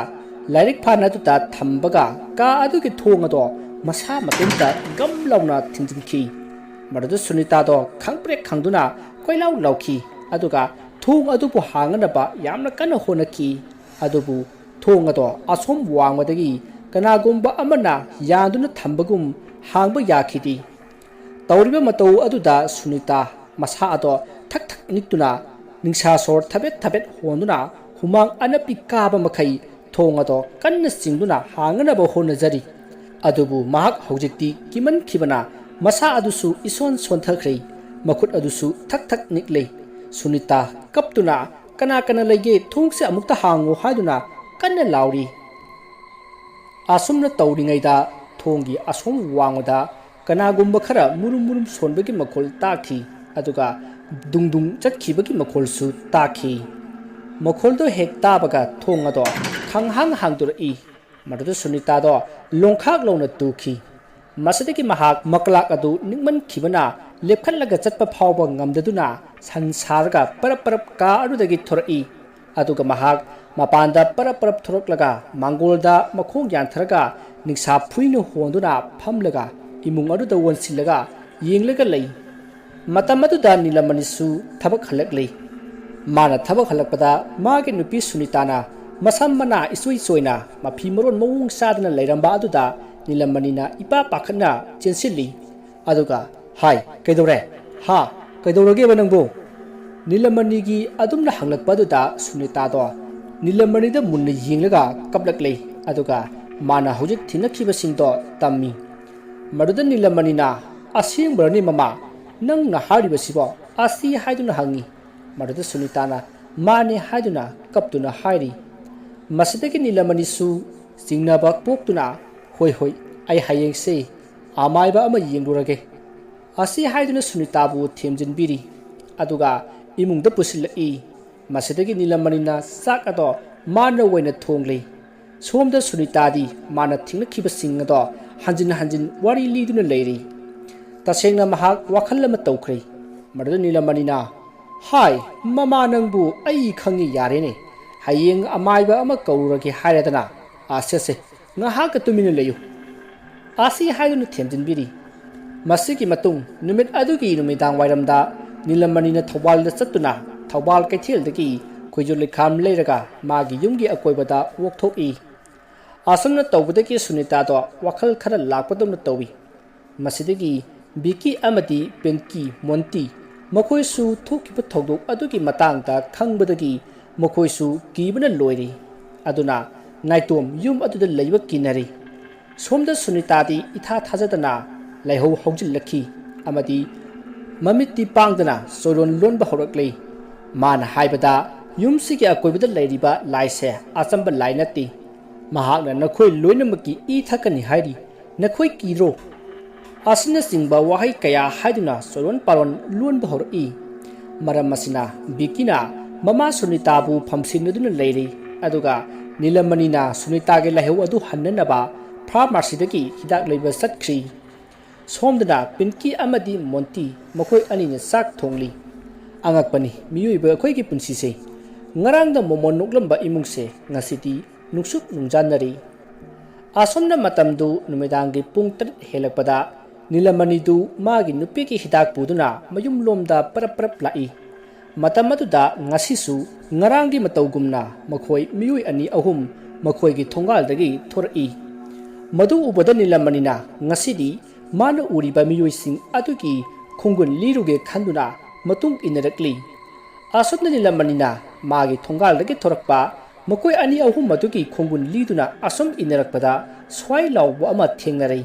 ꯂꯥꯏꯔꯤꯛ ꯐꯥꯟ ꯑꯗꯨꯗ ꯊꯝꯕꯒ ꯀꯥ ꯑꯗꯨꯒꯤ ꯊꯣꯡ ꯑꯗꯣ ꯃꯁꯥ ꯃꯇꯣꯝꯇ ꯒꯝ ꯂꯥꯎꯅ ꯊꯤꯡꯖꯤꯟꯈꯤ꯫ ꯃꯗꯨꯗ ꯁꯨꯅꯤꯇꯥꯗꯣ ꯈꯪꯄ꯭ꯔꯦꯛ ꯈꯪꯗꯨꯅ ꯀꯣꯏꯂꯥꯎ ꯂꯥꯎꯈꯤ, ꯑꯗꯨꯒ ꯊꯣꯡ ꯑꯗꯨꯕꯨ ꯍꯥꯡꯅꯅꯕ ꯌꯥꯝꯅ ꯀꯟꯅ ꯍꯣꯠꯅꯈꯤ꯫ ꯑꯗꯨꯕꯨ ꯊꯣꯡ ꯑꯗꯣ ꯑꯁꯣꯝ ꯋꯥꯡꯃꯗꯒꯤ ꯀꯅꯥꯒꯨꯝꯕ ꯑꯃꯅ ꯌꯥꯟꯗꯨꯅ ꯊꯝꯕꯒꯨꯝ ꯍꯥꯡꯕ ꯌꯥꯈꯤꯗꯦ꯫ ꯇꯧꯔꯤꯕ ꯃꯇꯧ ꯑꯗꯨꯗ ꯁꯨꯅꯤꯇꯥ ꯃꯁꯥ ꯑꯗꯣ ꯊꯛ ꯊꯛ ꯅꯤꯛꯇꯨꯅ, ꯅꯤꯡꯁꯥ ꯁꯣꯔ ꯊꯕꯦꯠ ꯊꯕꯦꯠ ꯍꯣꯟꯗꯨꯅ, ꯍꯨꯃꯥꯡ ꯑꯅꯞꯄꯤ ꯀꯥꯕ ꯃꯈꯩ ꯊꯣꯡ ꯑꯗꯣ ꯀꯟꯅ ꯆꯤꯡꯗꯨꯅ ꯍꯥꯡꯅꯅꯕ ꯍꯣꯠꯅꯖꯔꯤ꯫ ꯑꯗꯨꯕꯨ ꯃꯍꯥꯛ ꯍꯧꯖꯤꯛꯇꯤ ꯀꯤꯃꯟꯈꯤꯕꯅ ꯃꯁꯥ ꯑꯗꯨꯁꯨ ꯏꯁꯣꯟ ꯁꯣꯟꯊꯈ꯭ꯔꯦ꯫ ꯃꯈꯨꯠ ꯑꯗꯨꯁꯨ ꯊꯛ ꯊꯛ ꯅꯤꯛꯂꯦ꯫ ꯁꯨꯅꯤꯇꯥ ꯀꯞꯇꯨꯅ, "ꯀꯅꯥ ꯀꯅꯥ ꯂꯩꯒꯦ? ꯊꯣꯡꯁꯦ ꯑꯃꯨꯛꯇ ꯍꯥꯡꯉꯨ" ꯍꯥꯏꯗꯨꯅ ꯀꯟꯅ ꯂꯥꯎꯔꯤ꯫ ꯑꯁꯨꯝꯅ ꯇꯧꯔꯤꯉꯩꯗ ꯊꯣꯡꯒꯤ ꯑꯁꯣꯝ ꯋꯥꯡꯃꯗ ꯀꯅꯥꯒꯨꯝꯕ ꯈꯔ ꯃꯨꯔꯨꯝ ꯃꯨꯔꯨꯝ ꯁꯣꯟꯕꯒꯤ ꯃꯈꯣꯜ ꯇꯥꯈꯤ, ꯑꯗꯨꯒ ꯗꯨꯡ ꯗꯨꯡ ꯆꯠꯈꯤꯕꯒꯤ ꯃꯈꯣꯜꯁꯨ ꯇꯥꯈꯤ꯫ ꯃꯈꯣꯜꯗꯣ ꯍꯦꯛ ꯇꯥꯕꯒ ꯊꯣꯡ ꯑꯗꯣ ꯈꯪꯍꯥꯡ ꯍꯥꯡꯗꯣꯔꯛꯏ꯫ ꯃꯗꯨꯗ ꯁꯨꯅꯤꯇꯥꯗꯣ ꯂꯣꯡꯈꯥꯛ ꯂꯥꯎꯅ ꯇꯨꯈꯤ꯫ ꯃꯁꯤꯗꯒꯤ ꯃꯍꯥꯛ ꯃꯀꯂꯥꯛ ꯑꯗꯨ ꯅꯤꯛꯃꯟꯈꯤꯕꯅ ꯂꯦꯞꯈꯠꯂꯒ ꯆꯠꯄ ꯐꯥꯎꯕ ꯉꯝꯗꯗꯨꯅ ꯁꯟ ꯁꯥꯔꯒ ꯄꯔꯞ ꯄꯔꯞ ꯀꯥ ꯑꯗꯨꯗꯒꯤ ꯊꯣꯔꯛꯏ꯫ ꯑꯗꯨꯒ ꯃꯍꯥꯛ ꯃꯄꯥꯟꯗ ꯄꯔꯞ ꯄꯔꯞ ꯊꯣꯔꯛꯂꯒ ꯃꯥꯡꯒꯣꯜꯗ ꯃꯈꯣꯡ ꯌꯥꯟꯊꯔꯒ ꯅꯤꯡꯁꯥ ꯐꯨꯏꯅ ꯍꯣꯟꯗꯨꯅ ꯐꯝꯂꯒ ꯏꯃꯨꯡ ꯑꯗꯨꯗ ꯑꯣꯟꯁꯤꯜꯂꯒ ꯌꯦꯡꯂꯒ ꯂꯩ꯫ ꯃꯇꯝ ꯑꯗꯨꯗ ꯅꯤꯂꯃꯅꯤꯁꯨ ꯊꯕꯛ ꯍꯜꯂꯛꯂꯤ꯫ ꯃꯥꯅ ꯊꯕꯛ ꯍꯜꯂꯛꯄꯗ ꯃꯥꯒꯤ ꯅꯨꯄꯤ ꯁꯨꯅꯤꯇꯥꯅ ꯃꯁꯝ ꯃꯅꯥ ꯏꯆꯣꯏ ꯆꯣꯏꯅ ꯃꯐꯤ ꯃꯔꯣꯟ ꯃꯑꯣꯡ ꯆꯥꯗꯅ ꯂꯩꯔꯝꯕ ꯑꯗꯨꯗ ꯅꯤꯂꯃꯅꯤꯅ ꯏꯄꯥ ꯄꯥꯈꯠꯅ ꯆꯦꯟꯁꯤꯜꯂꯤ꯫ ꯑꯗꯨꯒ, "ꯍꯥꯏ, ꯀꯩꯗꯧꯔꯦ? ꯍꯥ? ꯀꯩꯗꯧꯔꯒꯦꯕ ꯅꯪꯕꯨ?" ꯅꯤꯂꯃꯅꯤꯒꯤ ꯑꯗꯨꯝꯅ ꯍꯪꯂꯛꯄ ꯑꯗꯨꯗ ꯁꯨꯅꯤꯇꯥꯗꯣ ꯅꯤꯂꯃꯅꯤꯗ ꯃꯨꯟꯅ ꯌꯦꯡꯂꯒ ꯀꯞꯂꯛꯂꯦ꯫ ꯑꯗꯨꯒ ꯃꯥꯅ ꯍꯧꯖꯤꯛ ꯊꯦꯡꯅꯈꯤꯕꯁꯤꯡꯗꯣ ꯇꯝꯃꯤ꯫ ꯃꯗꯨꯗ ꯅꯤꯂꯃꯅꯤꯅ, "ꯑꯁꯦꯡꯕꯔꯅꯦ ꯃꯃꯥ? ꯅꯪꯅ ꯍꯥꯏꯔꯤꯕꯁꯤꯕꯣ?" ꯑꯁꯤ ꯍꯥꯏꯗꯨꯅ ꯍꯪꯉꯤ꯫ ꯃꯗꯨꯗ ꯁꯨꯅꯤꯇꯥꯅ, "ꯃꯥꯅꯦ" ꯍꯥꯏꯗꯨꯅ ꯀꯞꯇꯨꯅ ꯍꯥꯏꯔꯤ꯫ ꯃꯁꯤꯗꯒꯤ ꯅꯤꯂꯃꯅꯤꯁꯨ ꯆꯤꯡꯅꯕ ꯄꯣꯛꯇꯨꯅ, "ꯍꯣꯏ, ꯍꯣꯏ, ꯑꯩ ꯍꯌꯦꯡꯁꯦ ꯑꯃꯥꯏꯕ ꯑꯃ ꯌꯦꯡꯂꯨꯔꯒꯦ" ꯑꯁꯤ ꯍꯥꯏꯗꯨꯅ ꯁꯨꯅꯤꯇꯥꯕꯨ ꯊꯦꯝꯖꯤꯟꯕꯤꯔꯤ꯫ ꯑꯗꯨꯒ ꯏꯃꯨꯡꯗ ꯄꯨꯁꯤꯜꯂꯛꯏ꯫ ꯃꯁꯤꯗꯒꯤ ꯅꯤꯂꯃꯅꯤꯅ ꯆꯥꯛ ꯑꯗꯣ ꯃꯥꯅ ꯑꯣꯏꯅ ꯊꯣꯡꯂꯤ꯫ ꯁꯣꯝꯗ ꯁꯨꯅꯤꯇꯥꯗꯤ ꯃꯥꯅ ꯊꯦꯡꯅꯈꯤꯕꯁꯤꯡ ꯑꯗꯣ ꯍꯟꯖꯤꯟ ꯍꯟꯖꯤꯟ ꯋꯥꯔꯤ ꯂꯤꯗꯨꯅ ꯂꯩꯔꯤ꯫ ꯇꯁꯦꯡꯅ ꯃꯍꯥꯛ ꯋꯥꯈꯜ ꯑꯃ ꯇꯧꯈ꯭ꯔꯦ꯫ ꯃꯗꯨꯗ ꯅꯤꯂꯃꯅꯤꯅ, "ꯍꯥꯏ, ꯃꯃꯥ ꯅꯪꯕꯨ ꯑꯩ ꯈꯪꯉꯤ ꯌꯥꯔꯦꯅꯦ꯫ ꯍꯌꯦꯡ ꯑꯃꯥꯏꯕ ꯑꯃ ꯀꯧꯔꯨꯔꯒꯦ ꯍꯥꯏꯔꯗꯅ꯫ ꯑꯁꯦ, ꯑꯁꯦ, ꯉꯥꯏꯍꯥꯛꯀ ꯇꯨꯃꯤꯟꯅ ꯂꯩꯌꯨ" ꯑꯁꯤ ꯍꯥꯏꯗꯨꯅ ꯊꯦꯝꯖꯤꯟꯕꯤꯔꯤ꯫ ꯃꯁꯤꯒꯤ ꯃꯇꯨꯡ ꯅꯨꯃꯤꯠ ꯑꯗꯨꯒꯤ ꯅꯨꯃꯤꯗꯥꯡ ꯋꯥꯏꯔꯝꯗ ꯅꯤꯂꯃꯅꯤꯅ ꯊꯧꯕꯥꯜꯗ ꯆꯠꯇꯨꯅ ꯊꯧꯕꯥꯜ ꯀꯩꯊꯦꯜꯗꯒꯤ ꯈꯣꯏꯖꯨ ꯂꯩꯈꯥꯝ ꯂꯩꯔꯒ ꯃꯥꯒꯤ ꯌꯨꯝꯒꯤ ꯑꯀꯣꯏꯕꯗ ꯑꯣꯛꯊꯣꯛꯏ꯫ ꯑꯁꯨꯝꯅ ꯇꯧꯕꯗꯒꯤ ꯁꯨꯅꯤꯇꯥꯗꯣ ꯋꯥꯈꯜ ꯈꯔ ꯂꯥꯛꯄꯗꯧꯅ ꯇꯧꯏ꯫ ꯃꯁꯤꯗꯒꯤ ꯕꯤꯀꯤ ꯑꯃꯗꯤ ꯄꯤꯟꯀꯤ, ꯃꯣꯟꯇꯤ, ꯃꯈꯣꯏꯁꯨ ꯊꯣꯛꯈꯤꯕ ꯊꯧꯗꯣꯛ ꯑꯗꯨꯒꯤ ꯃꯇꯥꯡꯗ ꯈꯪꯕꯗꯒꯤ ꯃꯈꯣꯏꯁꯨ ꯀꯤꯕꯅ ꯂꯣꯏꯔꯤ꯫ ꯑꯗꯨꯅ ꯅꯥꯏꯇꯣꯝ ꯌꯨꯝ ꯑꯗꯨꯗ ꯂꯩꯕ ꯀꯤꯅꯔꯤ꯫ ꯁꯣꯝꯗ ꯁꯨꯅꯤꯇꯥꯗꯤ ꯏꯊꯥ ꯊꯥꯖꯗꯅ ꯂꯥꯏꯍꯧ ꯍꯧꯖꯤꯜꯂꯛꯈꯤ ꯑꯃꯗꯤ ꯃꯃꯤꯠꯇꯤ ꯄꯥꯡꯗꯅ ꯆꯣꯏꯔꯣꯟ ꯂꯣꯟꯕ ꯍꯧꯔꯛꯂꯤ꯫ ꯃꯥꯅ ꯍꯥꯏꯕꯗ, "ꯌꯨꯝꯁꯤꯒꯤ ꯑꯀꯣꯏꯕꯗ ꯂꯩꯔꯤꯕ ꯂꯥꯏꯁꯦ ꯑꯆꯝꯕ ꯂꯥꯏ ꯅꯠꯇꯦ꯫ ꯃꯍꯥꯛꯅ ꯅꯈꯣꯏ ꯂꯣꯏꯅꯃꯛꯀꯤ ꯏ ꯊꯛꯀꯅꯤ ꯍꯥꯏꯔꯤ꯫ ꯅꯈꯣꯏ ꯀꯤꯗ꯭ꯔꯣ?" ꯑꯁꯤꯅꯆꯤꯡꯕ ꯋꯥꯍꯩ ꯀꯌꯥ ꯍꯥꯏꯗꯨꯅ ꯆꯣꯏꯔꯣꯟ ꯄꯥꯔꯣꯟ ꯂꯣꯟꯕ ꯍꯧꯔꯛꯏ꯫ ꯃꯔꯝ ꯑꯁꯤꯅ ꯕꯤꯀꯤꯅ ꯃꯃꯥ ꯁꯨꯅꯤꯇꯥꯕꯨ ꯐꯝꯁꯤꯟꯅꯗꯨꯅ ꯂꯩꯔꯤ꯫ ꯑꯗꯨꯒ ꯅꯤꯂꯃꯅꯤꯅ ꯁꯨꯅꯤꯇꯥꯒꯤ ꯂꯥꯏꯍꯧ ꯑꯗꯨ ꯍꯟꯅꯅꯕ ꯐꯥꯔꯃꯥꯁꯤꯗꯒꯤ ꯍꯤꯗꯥꯛ ꯂꯩꯕ ꯆꯠꯈ꯭ꯔꯤ꯫ ꯁꯣꯝꯗꯅ ꯄꯤꯟꯀꯤ ꯑꯃꯗꯤ ꯃꯣꯟꯇꯤ ꯃꯈꯣꯏ ꯑꯅꯤꯅ ꯆꯥꯛ ꯊꯣꯡꯂꯤ꯫ ꯑꯉꯛꯄꯅꯤ ꯃꯤꯑꯣꯏꯕ ꯑꯩꯈꯣꯏꯒꯤ ꯄꯨꯟꯁꯤꯁꯦ꯫ ꯉꯔꯥꯡꯗ ꯃꯣꯃꯣꯟ ꯅꯣꯛꯂꯝꯕ ꯏꯃꯨꯡꯁꯦ ꯉꯁꯤꯗꯤ ꯅꯨꯡꯁꯨꯛ ꯅꯨꯡꯖꯥꯟꯅꯔꯤ꯫ ꯑꯁꯣꯝꯅ ꯃꯇꯝꯗꯨ ꯅꯨꯃꯤꯗꯥꯡꯒꯤ ꯄꯨꯡ ꯇꯔꯦꯠ ꯍꯦꯜꯂꯛꯄꯗ ꯅꯤꯂꯃꯅꯤꯗꯨ ꯃꯥꯒꯤ ꯅꯨꯄꯤꯒꯤ ꯍꯤꯗꯥꯛ ꯄꯨꯗꯨꯅ ꯃꯌꯨꯝꯂꯣꯝꯗ ꯄꯔꯞ ꯄꯔꯞ ꯂꯥꯛꯏ꯫ ꯃꯇꯝ ꯑꯗꯨꯗ ꯉꯁꯤꯁꯨ ꯉꯔꯥꯡꯒꯤ ꯃꯇꯧꯒꯨꯝꯅ ꯃꯈꯣꯏ ꯃꯤꯑꯣꯏ ꯑꯅꯤ ꯑꯍꯨꯝ ꯃꯈꯣꯏꯒꯤ ꯊꯣꯡꯒꯥꯜꯗꯒꯤ ꯊꯣꯔꯛꯏ꯫ ꯃꯗꯨ ꯎꯕꯗ ꯅꯤꯂꯃꯅꯤꯅ ꯉꯁꯤꯗꯤ ꯃꯥꯅ ꯎꯔꯤꯕ ꯃꯤꯑꯣꯏꯁꯤꯡ ꯑꯗꯨꯒꯤ ꯈꯣꯡꯒꯨꯟ ꯂꯤꯔꯨꯒꯦ ꯈꯟꯗꯨꯅ ꯃꯇꯨꯡ ꯏꯟꯅꯔꯛꯂꯤ꯫ ꯑꯁꯨꯝꯅ ꯅꯤꯂꯃꯅꯤꯅ ꯃꯥꯒꯤ ꯊꯣꯡꯒꯥꯜꯗꯒꯤ ꯊꯣꯔꯛꯄ ꯃꯈꯣꯏ ꯑꯅꯤ ꯑꯍꯨꯝ ꯑꯗꯨꯒꯤ ꯈꯣꯡꯒꯨꯟ ꯂꯤꯗꯨꯅ ꯑꯁꯨꯝ ꯏꯟꯅꯔꯛꯄꯗ ꯁ꯭ꯋꯥꯏ ꯂꯥꯎꯕ ꯑꯃ ꯊꯦꯡꯅꯔꯦ꯫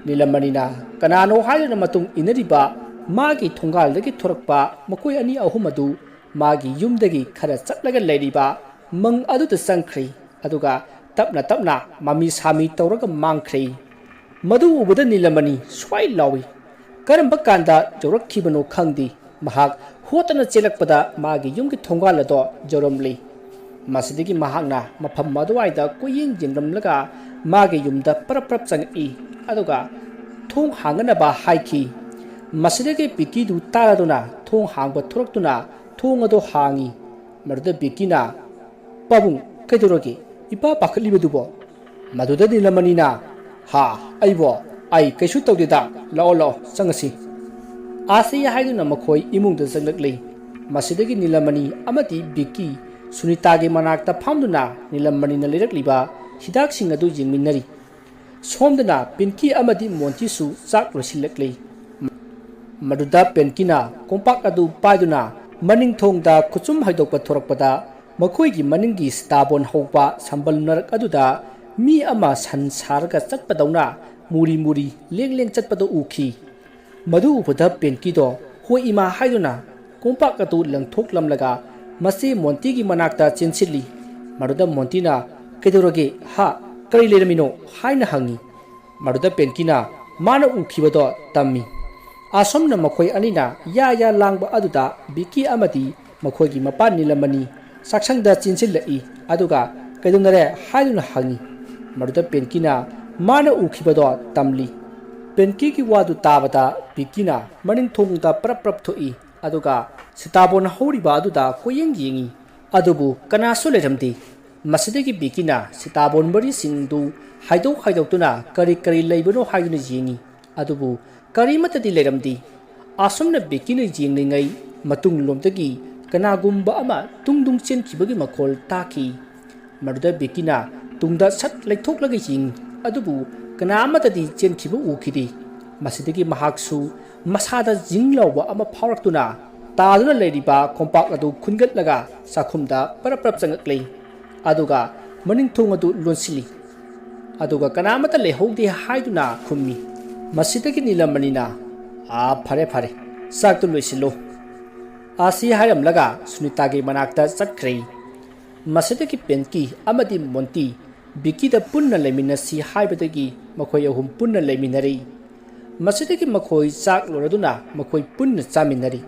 ꯅꯤꯂꯃꯅꯤꯅ ꯀꯅꯥꯅꯣ ꯍꯥꯏꯗꯨꯅ ꯃꯇꯨꯡ ꯏꯟꯅꯔꯤꯕ ꯃꯥꯒꯤ ꯊꯣꯡꯒꯥꯜꯗꯒꯤ ꯊꯣꯔꯛꯄ ꯃꯈꯣꯏ ꯑꯅꯤ ꯑꯍꯨꯝ ꯑꯗꯨ ꯃꯥꯒꯤ ꯌꯨꯝꯗꯒꯤ ꯈꯔ ꯆꯠꯂꯒ ꯂꯩꯔꯤꯕ ꯃꯪ ꯑꯗꯨꯗ ꯆꯪꯈ꯭ꯔꯦ꯫ ꯑꯗꯨꯒ ꯇꯞꯅ ꯇꯞꯅ ꯃꯃꯤ ꯁꯥꯃꯤ ꯇꯧꯔꯒ ꯃꯥꯡꯈ꯭ꯔꯦ꯫ ꯃꯗꯨ ꯎꯕꯗ ꯅꯤꯂꯃꯅꯤ ꯁ꯭ꯋꯥꯏ ꯂꯥꯎꯏ꯫ ꯀꯔꯝꯕ ꯀꯥꯟꯗ ꯌꯧꯔꯛꯈꯤꯕꯅꯣ ꯈꯪꯗꯦ꯫ ꯃꯍꯥꯛ ꯍꯣꯠꯇꯅ ꯆꯦꯜꯂꯛꯄꯗ ꯃꯥꯒꯤ ꯌꯨꯝꯒꯤ ꯊꯣꯡꯒꯥꯜ ꯑꯗꯣ ꯌꯧꯔꯝꯂꯤ꯫ ꯃꯁꯤꯗꯒꯤ ꯃꯍꯥꯛꯅ ꯃꯐꯝ ꯑꯗꯨꯋꯥꯏꯗ ꯀꯣꯏꯌꯦꯡ ꯌꯦꯡꯂꯝꯂꯒ ꯃꯥꯒꯤ ꯌꯨꯝꯗ ꯄꯔꯞ ꯄꯔꯞ ꯆꯪꯉꯛꯏ꯫ ꯑꯗꯨꯒ ꯊꯣꯡ ꯍꯥꯡꯅꯅꯕ ꯍꯥꯏꯈꯤ꯫ ꯃꯁꯤꯗꯒꯤ ꯕꯤꯀꯤꯗꯨ ꯇꯥꯔꯗꯨꯅ ꯊꯣꯡ ꯍꯥꯡꯕ ꯊꯣꯔꯛꯇꯨꯅ ꯊꯣꯡ ꯑꯗꯨ ꯍꯥꯡꯉꯤ꯫ ꯃꯗꯨꯗ ꯕꯤꯀꯤꯅ, "ꯄꯥꯕꯨꯡ, ꯀꯩꯗꯧꯔꯒꯦ? ꯏꯄꯥ ꯄꯥꯈꯠꯂꯤꯕꯗꯨꯕꯣ?" ꯃꯗꯨꯗ ꯅꯤꯂꯃꯅꯤꯅ, "ꯍꯥ, ꯑꯩꯕꯣ? ꯑꯩ ꯀꯩꯁꯨ ꯇꯧꯗꯦꯗ, ꯂꯥꯛꯑꯣ, ꯂꯥꯛꯑꯣ, ꯆꯪꯉꯁꯤ꯫" ꯑꯁꯤ ꯍꯥꯏꯗꯨꯅ ꯃꯈꯣꯏ ꯏꯃꯨꯡꯗ ꯆꯪꯂꯛꯂꯤ꯫ ꯃꯁꯤꯗꯒꯤ ꯅꯤꯂꯃꯅꯤ ꯑꯃꯗꯤ ꯕꯤꯀꯤ ꯁꯨꯅꯤꯇꯥꯒꯤ ꯃꯅꯥꯛꯇ ꯐꯝꯗꯨꯅ ꯅꯤꯂꯃꯅꯤꯅ ꯂꯩꯔꯛꯂꯤꯕ ꯍꯤꯗꯥꯛꯁꯤꯡ ꯑꯗꯨ ꯌꯦꯡꯃꯤꯟꯅꯔꯤ꯫ ꯁꯣꯝꯗꯅ ꯄꯤꯟꯀꯤ ꯑꯃꯗꯤ ꯃꯣꯟꯇꯤꯁꯨ ꯆꯥꯛ ꯂꯣꯏꯁꯤꯜꯂꯛꯂꯤ꯫ ꯃꯗꯨꯗ ꯄꯦꯟꯀꯤꯅ ꯀꯣꯝꯄꯥꯛ ꯑꯗꯨ ꯄꯥꯏꯗꯨꯅ ꯃꯅꯤꯡ ꯊꯣꯡꯗ ꯈꯨꯆꯨꯝ ꯍꯥꯏꯗꯣꯛꯄ ꯊꯣꯔꯛꯄꯗ, ꯃꯈꯣꯏꯒꯤ ꯃꯅꯤꯡꯒꯤ ꯁꯤꯇꯥꯕꯣꯟ ꯍꯧꯕ ꯁꯝꯕꯜ ꯃꯔꯛ ꯑꯗꯨꯗ ꯃꯤ ꯑꯃ ꯁꯟ ꯁꯥꯔꯒ ꯆꯠꯄꯗꯧꯅ ꯃꯨꯔꯤ ꯃꯨꯔꯤ ꯂꯦꯡ ꯂꯦꯡ ꯆꯠꯄꯗꯨ ꯎꯈꯤ꯫ ꯃꯗꯨ ꯎꯕꯗ ꯄꯦꯟꯀꯤꯗꯣ "ꯍꯣꯏ ꯏꯃꯥ" ꯍꯥꯏꯗꯨꯅ ꯀꯣꯝꯄꯥꯛ ꯑꯗꯨ ꯂꯪꯊꯣꯛꯂꯝꯂꯒ ꯃꯆꯦ ꯃꯣꯟꯇꯤꯒꯤ ꯃꯅꯥꯛꯇ ꯆꯦꯟꯁꯤꯜꯂꯤ꯫ ꯃꯗꯨꯗ ꯃꯣꯟꯇꯤꯅ, "ꯀꯩꯗꯧꯔꯒꯦ? ꯍꯥ? ꯀꯔꯤ ꯂꯩꯔꯝꯃꯤꯅꯣ?" ꯍꯥꯏꯅ ꯍꯪꯉꯤ꯫ ꯃꯗꯨꯗ ꯄꯦꯟꯀꯤꯅ ꯃꯥꯅ ꯎꯈꯤꯕꯗꯣ ꯇꯝꯃꯤ꯫ ꯑꯁꯣꯝꯅ ꯃꯈꯣꯏ ꯑꯅꯤꯅ ꯌꯥ ꯌꯥ ꯂꯥꯡꯕ ꯑꯗꯨꯗ ꯕꯤꯀꯤ ꯑꯃꯗꯤ ꯃꯈꯣꯏꯒꯤ ꯃꯄꯥ ꯅꯤꯂꯃꯅꯤ ꯆꯥꯛꯁꯪꯗ ꯆꯦꯟꯁꯤꯜꯂꯛꯏ꯫ ꯑꯗꯨꯒ "ꯀꯩꯗꯧꯅꯔꯦ?" ꯍꯥꯏꯗꯨꯅ ꯍꯪꯉꯤ꯫ ꯃꯗꯨꯗ ꯄꯦꯟꯀꯤꯅ ꯃꯥꯅ ꯎꯈꯤꯕꯗꯣ ꯇꯝꯂꯤ꯫ ꯄꯦꯟꯀꯤꯒꯤ ꯋꯥꯗꯨ ꯇꯥꯕꯗ ꯕꯤꯀꯤꯅ ꯃꯅꯤꯡ ꯊꯣꯡꯗ ꯄꯔꯞ ꯄꯔꯞ ꯊꯣꯛꯏ꯫ ꯑꯗꯨꯒ ꯁꯤꯇꯥꯕꯣꯟ ꯍꯧꯔꯤꯕ ꯑꯗꯨꯗ ꯀꯣꯏꯌꯦꯡ ꯌꯦꯡꯉꯤ꯫ ꯑꯗꯨꯕꯨ ꯀꯅꯥꯁꯨ ꯂꯩꯔꯝꯗꯦ꯫ ꯃꯁꯤꯗꯒꯤ ꯕꯤꯀꯤꯅ ꯁꯤꯇꯥꯕꯣꯟ ꯃꯔꯤꯁꯤꯡꯗꯨ ꯍꯥꯏꯗꯣꯛ ꯍꯥꯏꯗꯣꯛꯇꯨꯅ ꯀꯔꯤ ꯀꯔꯤ ꯂꯩꯕꯅꯣ ꯍꯥꯏꯗꯨꯅ ꯌꯦꯡꯉꯤ꯫ ꯑꯗꯨꯕꯨ ꯀꯔꯤꯃꯠꯇꯗꯤ ꯂꯩꯔꯝꯗꯦ꯫ ꯑꯁꯨꯝꯅ ꯕꯤꯀꯤꯅ ꯌꯦꯡꯂꯤꯉꯩ ꯃꯇꯨꯡꯂꯣꯝꯗꯒꯤ ꯀꯅꯥꯒꯨꯝꯕ ꯑꯃ ꯇꯨꯡ ꯇꯨꯡ ꯆꯦꯟꯈꯤꯕꯒꯤ ꯃꯈꯣꯜ ꯇꯥꯈꯤ꯫ ꯃꯗꯨꯗ ꯕꯤꯀꯤꯅ ꯇꯨꯡꯗ ꯁꯠ ꯂꯩꯊꯣꯛꯂꯒ ꯌꯦꯡꯉꯤ꯫ ꯑꯗꯨꯕꯨ ꯀꯅꯥ ꯑꯃꯠꯇꯗꯤ ꯆꯦꯟꯈꯤꯕ ꯎꯈꯤꯗꯦ꯫ ꯃꯁꯤꯗꯒꯤ ꯃꯍꯥꯛꯁꯨ ꯃꯁꯥꯗ ꯖꯤꯡ ꯂꯥꯎꯕ ꯑꯃ ꯐꯥꯎꯔꯛꯇꯨꯅ ꯇꯥꯗꯨꯅ ꯂꯩꯔꯤꯕ ꯀꯣꯝꯄꯥꯛ ꯑꯗꯨ ꯈꯨꯟꯒꯠꯂꯒ ꯆꯥꯛꯈꯨꯝꯗ ꯄꯔꯞ ꯄꯔꯞ ꯆꯪꯉꯛꯂꯦ꯫ ꯑꯗꯨꯒ ꯃꯅꯤꯡ ꯊꯣꯡ ꯑꯗꯨ ꯂꯣꯟꯁꯤꯜꯂꯤ꯫ ꯑꯗꯨꯒ ꯀꯅꯥꯃꯠꯇ ꯂꯩꯍꯧꯗꯦ ꯍꯥꯏꯗꯨꯅ ꯈꯨꯝꯃꯤ꯫ ꯃꯁꯤꯗꯒꯤ ꯅꯤꯂꯃꯅꯤꯅ, "ꯑꯥ, ꯐꯔꯦ, ꯐꯔꯦ, ꯆꯥꯛꯇꯨ ꯂꯣꯏꯁꯤꯜꯂꯨ꯫ ꯑꯁꯤ ꯍꯥꯏꯔꯝꯂꯒ ꯁꯨꯅꯤꯇꯥꯒꯤ ꯃꯅꯥꯛꯇ ꯆꯠꯈ꯭ꯔꯦ꯫ ꯃꯁꯤꯗꯒꯤ ꯄꯦꯟꯀꯤ ꯑꯃꯗꯤ ꯃꯣꯟꯇꯤ ꯕꯤꯀꯤꯗ ꯄꯨꯟꯅ ꯂꯩꯃꯤꯟꯅꯁꯤ ꯍꯥꯏꯕꯗꯒꯤ ꯃꯈꯣꯏ ꯑꯍꯨꯝ ꯄꯨꯟꯅ ꯂꯩꯃꯤꯟꯅꯔꯤ꯫ ꯃꯁꯤꯗꯒꯤ ꯃꯈꯣꯏ ꯆꯥꯛ ꯂꯣꯏꯔꯗꯨꯅ ꯃꯈꯣꯏ ꯄꯨꯟꯅ ꯆꯥꯃꯤꯟꯅꯔꯤ꯫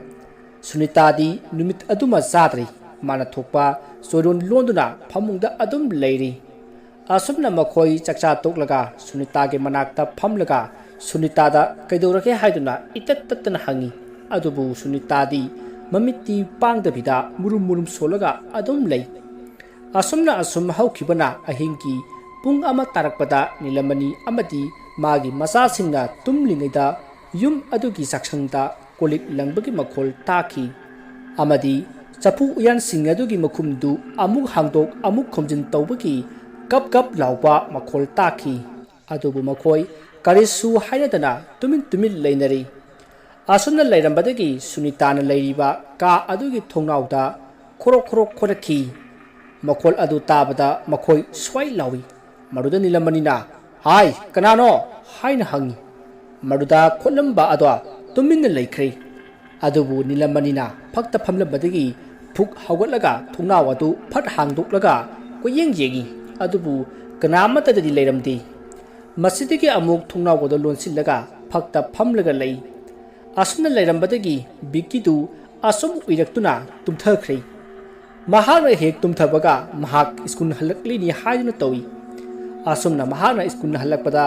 ꯁꯨꯅꯤꯇꯥꯗꯤ ꯅꯨꯃꯤꯠ ꯑꯗꯨꯃ ꯆꯥꯗ꯭ꯔꯤ꯫ ꯃꯥꯅ ꯊꯣꯛꯄ ꯆꯣꯏꯔꯣꯟ ꯂꯣꯟꯗꯨꯅ ꯐꯃꯨꯡꯗ ꯑꯗꯨꯝ ꯂꯩꯔꯤ꯫ ꯑꯁꯨꯝꯅ ꯃꯈꯣꯏ ꯆꯥꯛꯆꯥ ꯇꯣꯛꯂꯒ ꯁꯨꯅꯤꯇꯥꯒꯤ ꯃꯅꯥꯛꯇ ꯐꯝꯂꯒ ꯁꯨꯅꯤꯇꯥꯗ ꯀꯩꯗꯧꯔꯒꯦ ꯍꯥꯏꯗꯨꯅ ꯏꯇꯠ ꯇꯠꯇꯅ ꯍꯪꯉꯤ꯫ ꯑꯗꯨꯕꯨ ꯁꯨꯅꯤꯇꯥꯗꯤ ꯃꯃꯤꯠꯇꯤ ꯄꯥꯡꯗꯕꯤꯗ ꯃꯨꯔꯨꯝ ꯃꯨꯔꯨꯝ ꯁꯣꯜꯂꯒ ꯑꯗꯨꯝ ꯂꯩ꯫ ꯑꯁꯨꯝꯅ ꯑꯁꯨꯝ ꯍꯧꯈꯤꯕꯅ ꯑꯍꯤꯡꯒꯤ ꯄꯨꯡ ꯑꯃ ꯇꯥꯔꯛꯄꯗ ꯅꯤꯂꯃꯅꯤ ꯑꯃꯗꯤ ꯃꯥꯒꯤ ꯃꯆꯥꯁꯤꯡꯅ ꯇꯨꯝꯂꯤꯉꯩꯗ ꯌꯨꯝ ꯑꯗꯨꯒꯤ ꯆꯥꯛꯁꯪꯗ ꯀꯣꯜꯂꯤꯛ ꯂꯪꯕꯒꯤ ꯃꯈꯣꯜ ꯇꯥꯈꯤ꯫ ꯑꯃꯗꯤ ꯆꯐꯨ ꯎꯌꯥꯟꯁꯤꯡ ꯑꯗꯨꯒꯤ ꯃꯈꯨꯝꯗꯨ ꯑꯃꯨꯛ ꯍꯥꯡꯗꯣꯛ ꯑꯃꯨꯛ ꯈꯨꯝꯖꯤꯟ ꯇꯧꯕꯒꯤ ꯀꯞ ꯀꯞ ꯂꯥꯎꯕ ꯃꯈꯣꯜ ꯇꯥꯈꯤ꯫ ꯑꯗꯨꯕꯨ ꯃꯈꯣꯏ ꯀꯔꯤꯁꯨ ꯍꯥꯏꯅꯗꯅ ꯇꯨꯃꯤꯟ ꯇꯨꯃꯤꯟ ꯂꯩꯅꯔꯤ꯫ ꯑꯁꯨꯝꯅ ꯂꯩꯔꯝꯕꯗꯒꯤ ꯁꯨꯅꯤꯇꯥꯅ ꯂꯩꯔꯤꯕ ꯀꯥ ꯑꯗꯨꯒꯤ ꯊꯣꯡꯅꯥꯎꯗ ꯈꯣꯔꯣꯛ ꯈꯣꯔꯣꯛ ꯈꯣꯔꯛꯈꯤ꯫ ꯃꯈꯣꯜ ꯑꯗꯨ ꯇꯥꯕꯗ ꯃꯈꯣꯏ ꯁ꯭ꯋꯥꯏ ꯂꯥꯎꯏ꯫ ꯃꯗꯨꯗ ꯅꯤꯂꯃꯅꯤꯅ, "ꯍꯥꯏ, ꯀꯅꯥꯅꯣ?" ꯍꯥꯏꯅ ꯍꯪꯉꯤ꯫ ꯃꯗꯨꯗ ꯈꯣꯠꯂꯝꯕ ꯑꯗꯣ ꯇꯨꯃꯤꯟꯅ ꯂꯩꯈ꯭ꯔꯦ꯫ ꯑꯗꯨꯕꯨ ꯅꯤꯂꯃꯅꯤꯅ ꯐꯛꯇ ꯐꯝꯂꯝꯕꯗꯒꯤ ꯐꯨꯛ ꯍꯧꯒꯠꯂꯒ ꯊꯣꯡꯅꯥꯎ ꯑꯗꯨ ꯐꯠ ꯍꯥꯡꯗꯣꯛꯂꯒ ꯀꯣꯏꯌꯦꯡ ꯌꯦꯡꯉꯤ꯫ ꯑꯗꯨꯕꯨ ꯀꯅꯥ ꯑꯃꯠꯇꯗꯗꯤ ꯂꯩꯔꯝꯗꯦ꯫ ꯃꯁꯤꯗꯒꯤ ꯑꯃꯨꯛ ꯊꯣꯡꯅꯥꯎ ꯑꯗꯨ ꯂꯣꯟꯁꯤꯜꯂꯒ ꯐꯛꯇ ꯐꯝꯂꯒ ꯂꯩ꯫ ꯑꯁꯨꯝꯅ ꯂꯩꯔꯝꯕꯗꯒꯤ ꯕꯤꯀꯤꯗꯨ ꯑꯁꯨꯝ ꯎꯏꯔꯛꯇꯨꯅ ꯇꯨꯝꯊꯈ꯭ꯔꯦ꯫ ꯃꯍꯥꯛꯅ ꯍꯦꯛ ꯇꯨꯝꯊꯕꯒ ꯃꯍꯥꯛ ꯁ꯭ꯀꯨꯜ ꯍꯜꯂꯛꯂꯤꯅꯤ ꯍꯥꯏꯗꯨꯅ ꯇꯧꯏ꯫ ꯑꯁꯨꯝꯅ ꯃꯍꯥꯛꯅ ꯁ꯭ꯀꯨꯜ ꯍꯜꯂꯛꯄꯗ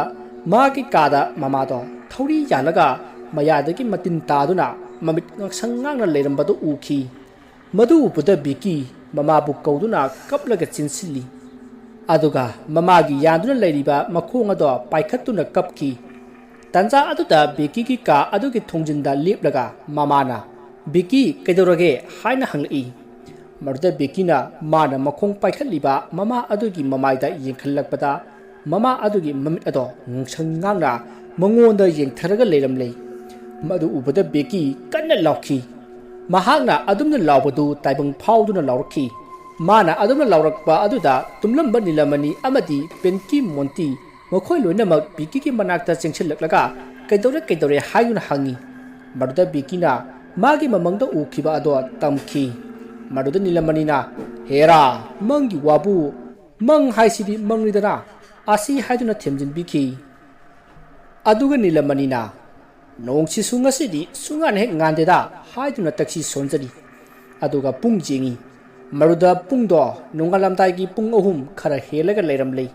ꯃꯍꯥꯛꯀꯤ ꯀꯥꯗ ꯃꯃꯥꯗꯣ ꯊꯧꯔꯤ ꯌꯥꯜꯂꯒ ꯃꯌꯥꯗꯒꯤ ꯃꯇꯤꯟ ꯇꯥꯗꯨꯅ ꯃꯃꯤꯠ ꯉꯥꯡꯁꯪ ꯉꯥꯡꯅ ꯂꯩꯔꯝꯕꯗꯨ ꯎꯈꯤ꯫ ꯃꯗꯨ ꯎꯕꯗ ꯕꯤꯀꯤ ꯃꯃꯥꯕꯨ ꯀꯧꯗꯨꯅ ꯀꯞꯂꯒ ꯆꯦꯟꯁꯤꯜꯂꯤ꯫ ꯑꯗꯨꯒ ꯃꯃꯥꯒꯤ ꯌꯥꯟꯗꯨꯅ ꯂꯩꯔꯤꯕ ꯃꯈꯣꯡ ꯑꯗꯣ ꯄꯥꯏꯈꯠꯇꯨꯅ ꯀꯞꯈꯤ꯫ ꯇꯥꯟꯖꯥ ꯑꯗꯨꯗ ꯕꯤꯀꯤꯒꯤ ꯀꯥ ꯑꯗꯨꯒꯤ ꯊꯣꯡꯖꯤꯟꯗ ꯂꯦꯞꯂꯒ ꯃꯃꯥꯅ, "ꯕꯤꯀꯤ, ꯀꯩꯗꯧꯔꯒꯦ?" ꯍꯥꯏꯅ ꯍꯪꯂꯛꯏ꯫ ꯃꯗꯨꯗ ꯕꯤꯀꯤꯅ ꯃꯥꯅ ꯃꯈꯣꯡ ꯄꯥꯏꯈꯠꯂꯤꯕ ꯃꯃꯥ ꯑꯗꯨꯒꯤ ꯃꯃꯥꯏꯗ ꯌꯦꯡꯈꯠꯂꯛꯄꯗ ꯃꯃꯥ ꯑꯗꯨꯒꯤ ꯃꯃꯤꯠ ꯑꯗꯣ ꯉꯥꯡꯁꯪ ꯉꯥꯡꯅ ꯃꯉꯣꯟꯗ ꯌꯦꯡꯊꯔꯒ ꯂꯩꯔꯝꯂꯦ꯫ ꯃꯗꯨ ꯎꯕꯗ ꯕꯦꯀꯤ ꯀꯟꯅ ꯂꯥꯎꯈꯤ꯫ ꯃꯍꯥꯛꯅ ꯑꯗꯨꯝꯅ ꯂꯥꯎꯕꯗꯨ ꯇꯥꯏꯕꯪ ꯐꯥꯎꯗꯨꯅ ꯂꯥꯎꯔꯛꯈꯤ꯫ ꯃꯥꯅ ꯑꯗꯨꯝꯅ ꯂꯥꯎꯔꯛꯄ ꯑꯗꯨꯗ ꯇꯨꯝꯂꯝꯕ ꯅꯤꯂꯃꯅꯤ ꯑꯃꯗꯤ ꯄꯦꯟꯀꯤ ꯃꯣꯟꯇꯤ ꯃꯈꯣꯏ ꯂꯣꯏꯅꯃꯛ ꯕꯦꯀꯤꯒꯤ ꯃꯅꯥꯛꯇ ꯆꯦꯟꯁꯤꯜꯂꯛꯂꯒ, "ꯀꯩꯗꯧꯔꯦ, ꯀꯩꯗꯧꯔꯦ?" ꯍꯥꯏꯗꯨꯅ ꯍꯪꯉꯤ꯫ ꯃꯗꯨꯗ ꯕꯦꯀꯤꯅ ꯃꯥꯒꯤ ꯃꯃꯪꯗ ꯎꯈꯤꯕ ꯑꯗꯣ ꯇꯝꯈꯤ꯫ ꯃꯗꯨꯗ ꯅꯤꯂꯃꯅꯤꯅ, "ꯍꯦꯔꯥ, ꯃꯪꯒꯤ ꯋꯥꯕꯨ, ꯃꯪ ꯍꯥꯏꯁꯤꯗꯤ ꯃꯪꯅꯤꯗꯅ" ꯑꯁꯤ ꯍꯥꯏꯗꯨꯅ ꯊꯦꯝꯖꯤꯟꯕꯤꯈꯤ꯫ ꯑꯗꯨꯒ ꯅꯤꯂꯃꯅꯤꯅ, "ꯅꯣꯡꯁꯤꯁꯨ ꯉꯁꯤꯗꯤ ꯁꯨꯡꯉꯥꯟ ꯍꯦꯛ ꯉꯥꯟꯗꯦꯗ" ꯍꯥꯏꯗꯨꯅ ꯇꯛꯁꯤ ꯁꯣꯟꯖꯔꯤ꯫ ꯑꯗꯨꯒ ꯄꯨꯡ ꯌꯦꯡꯉꯤ꯫ ꯃꯗꯨꯗ ꯄꯨꯡꯗꯣ ꯅꯣꯡꯉꯥꯜꯂꯝꯗꯥꯏꯒꯤ ꯄꯨꯡ ꯑꯍꯨꯝ ꯈꯔ ꯍꯦꯜꯂꯒ ꯂꯩꯔꯝꯂꯦ꯫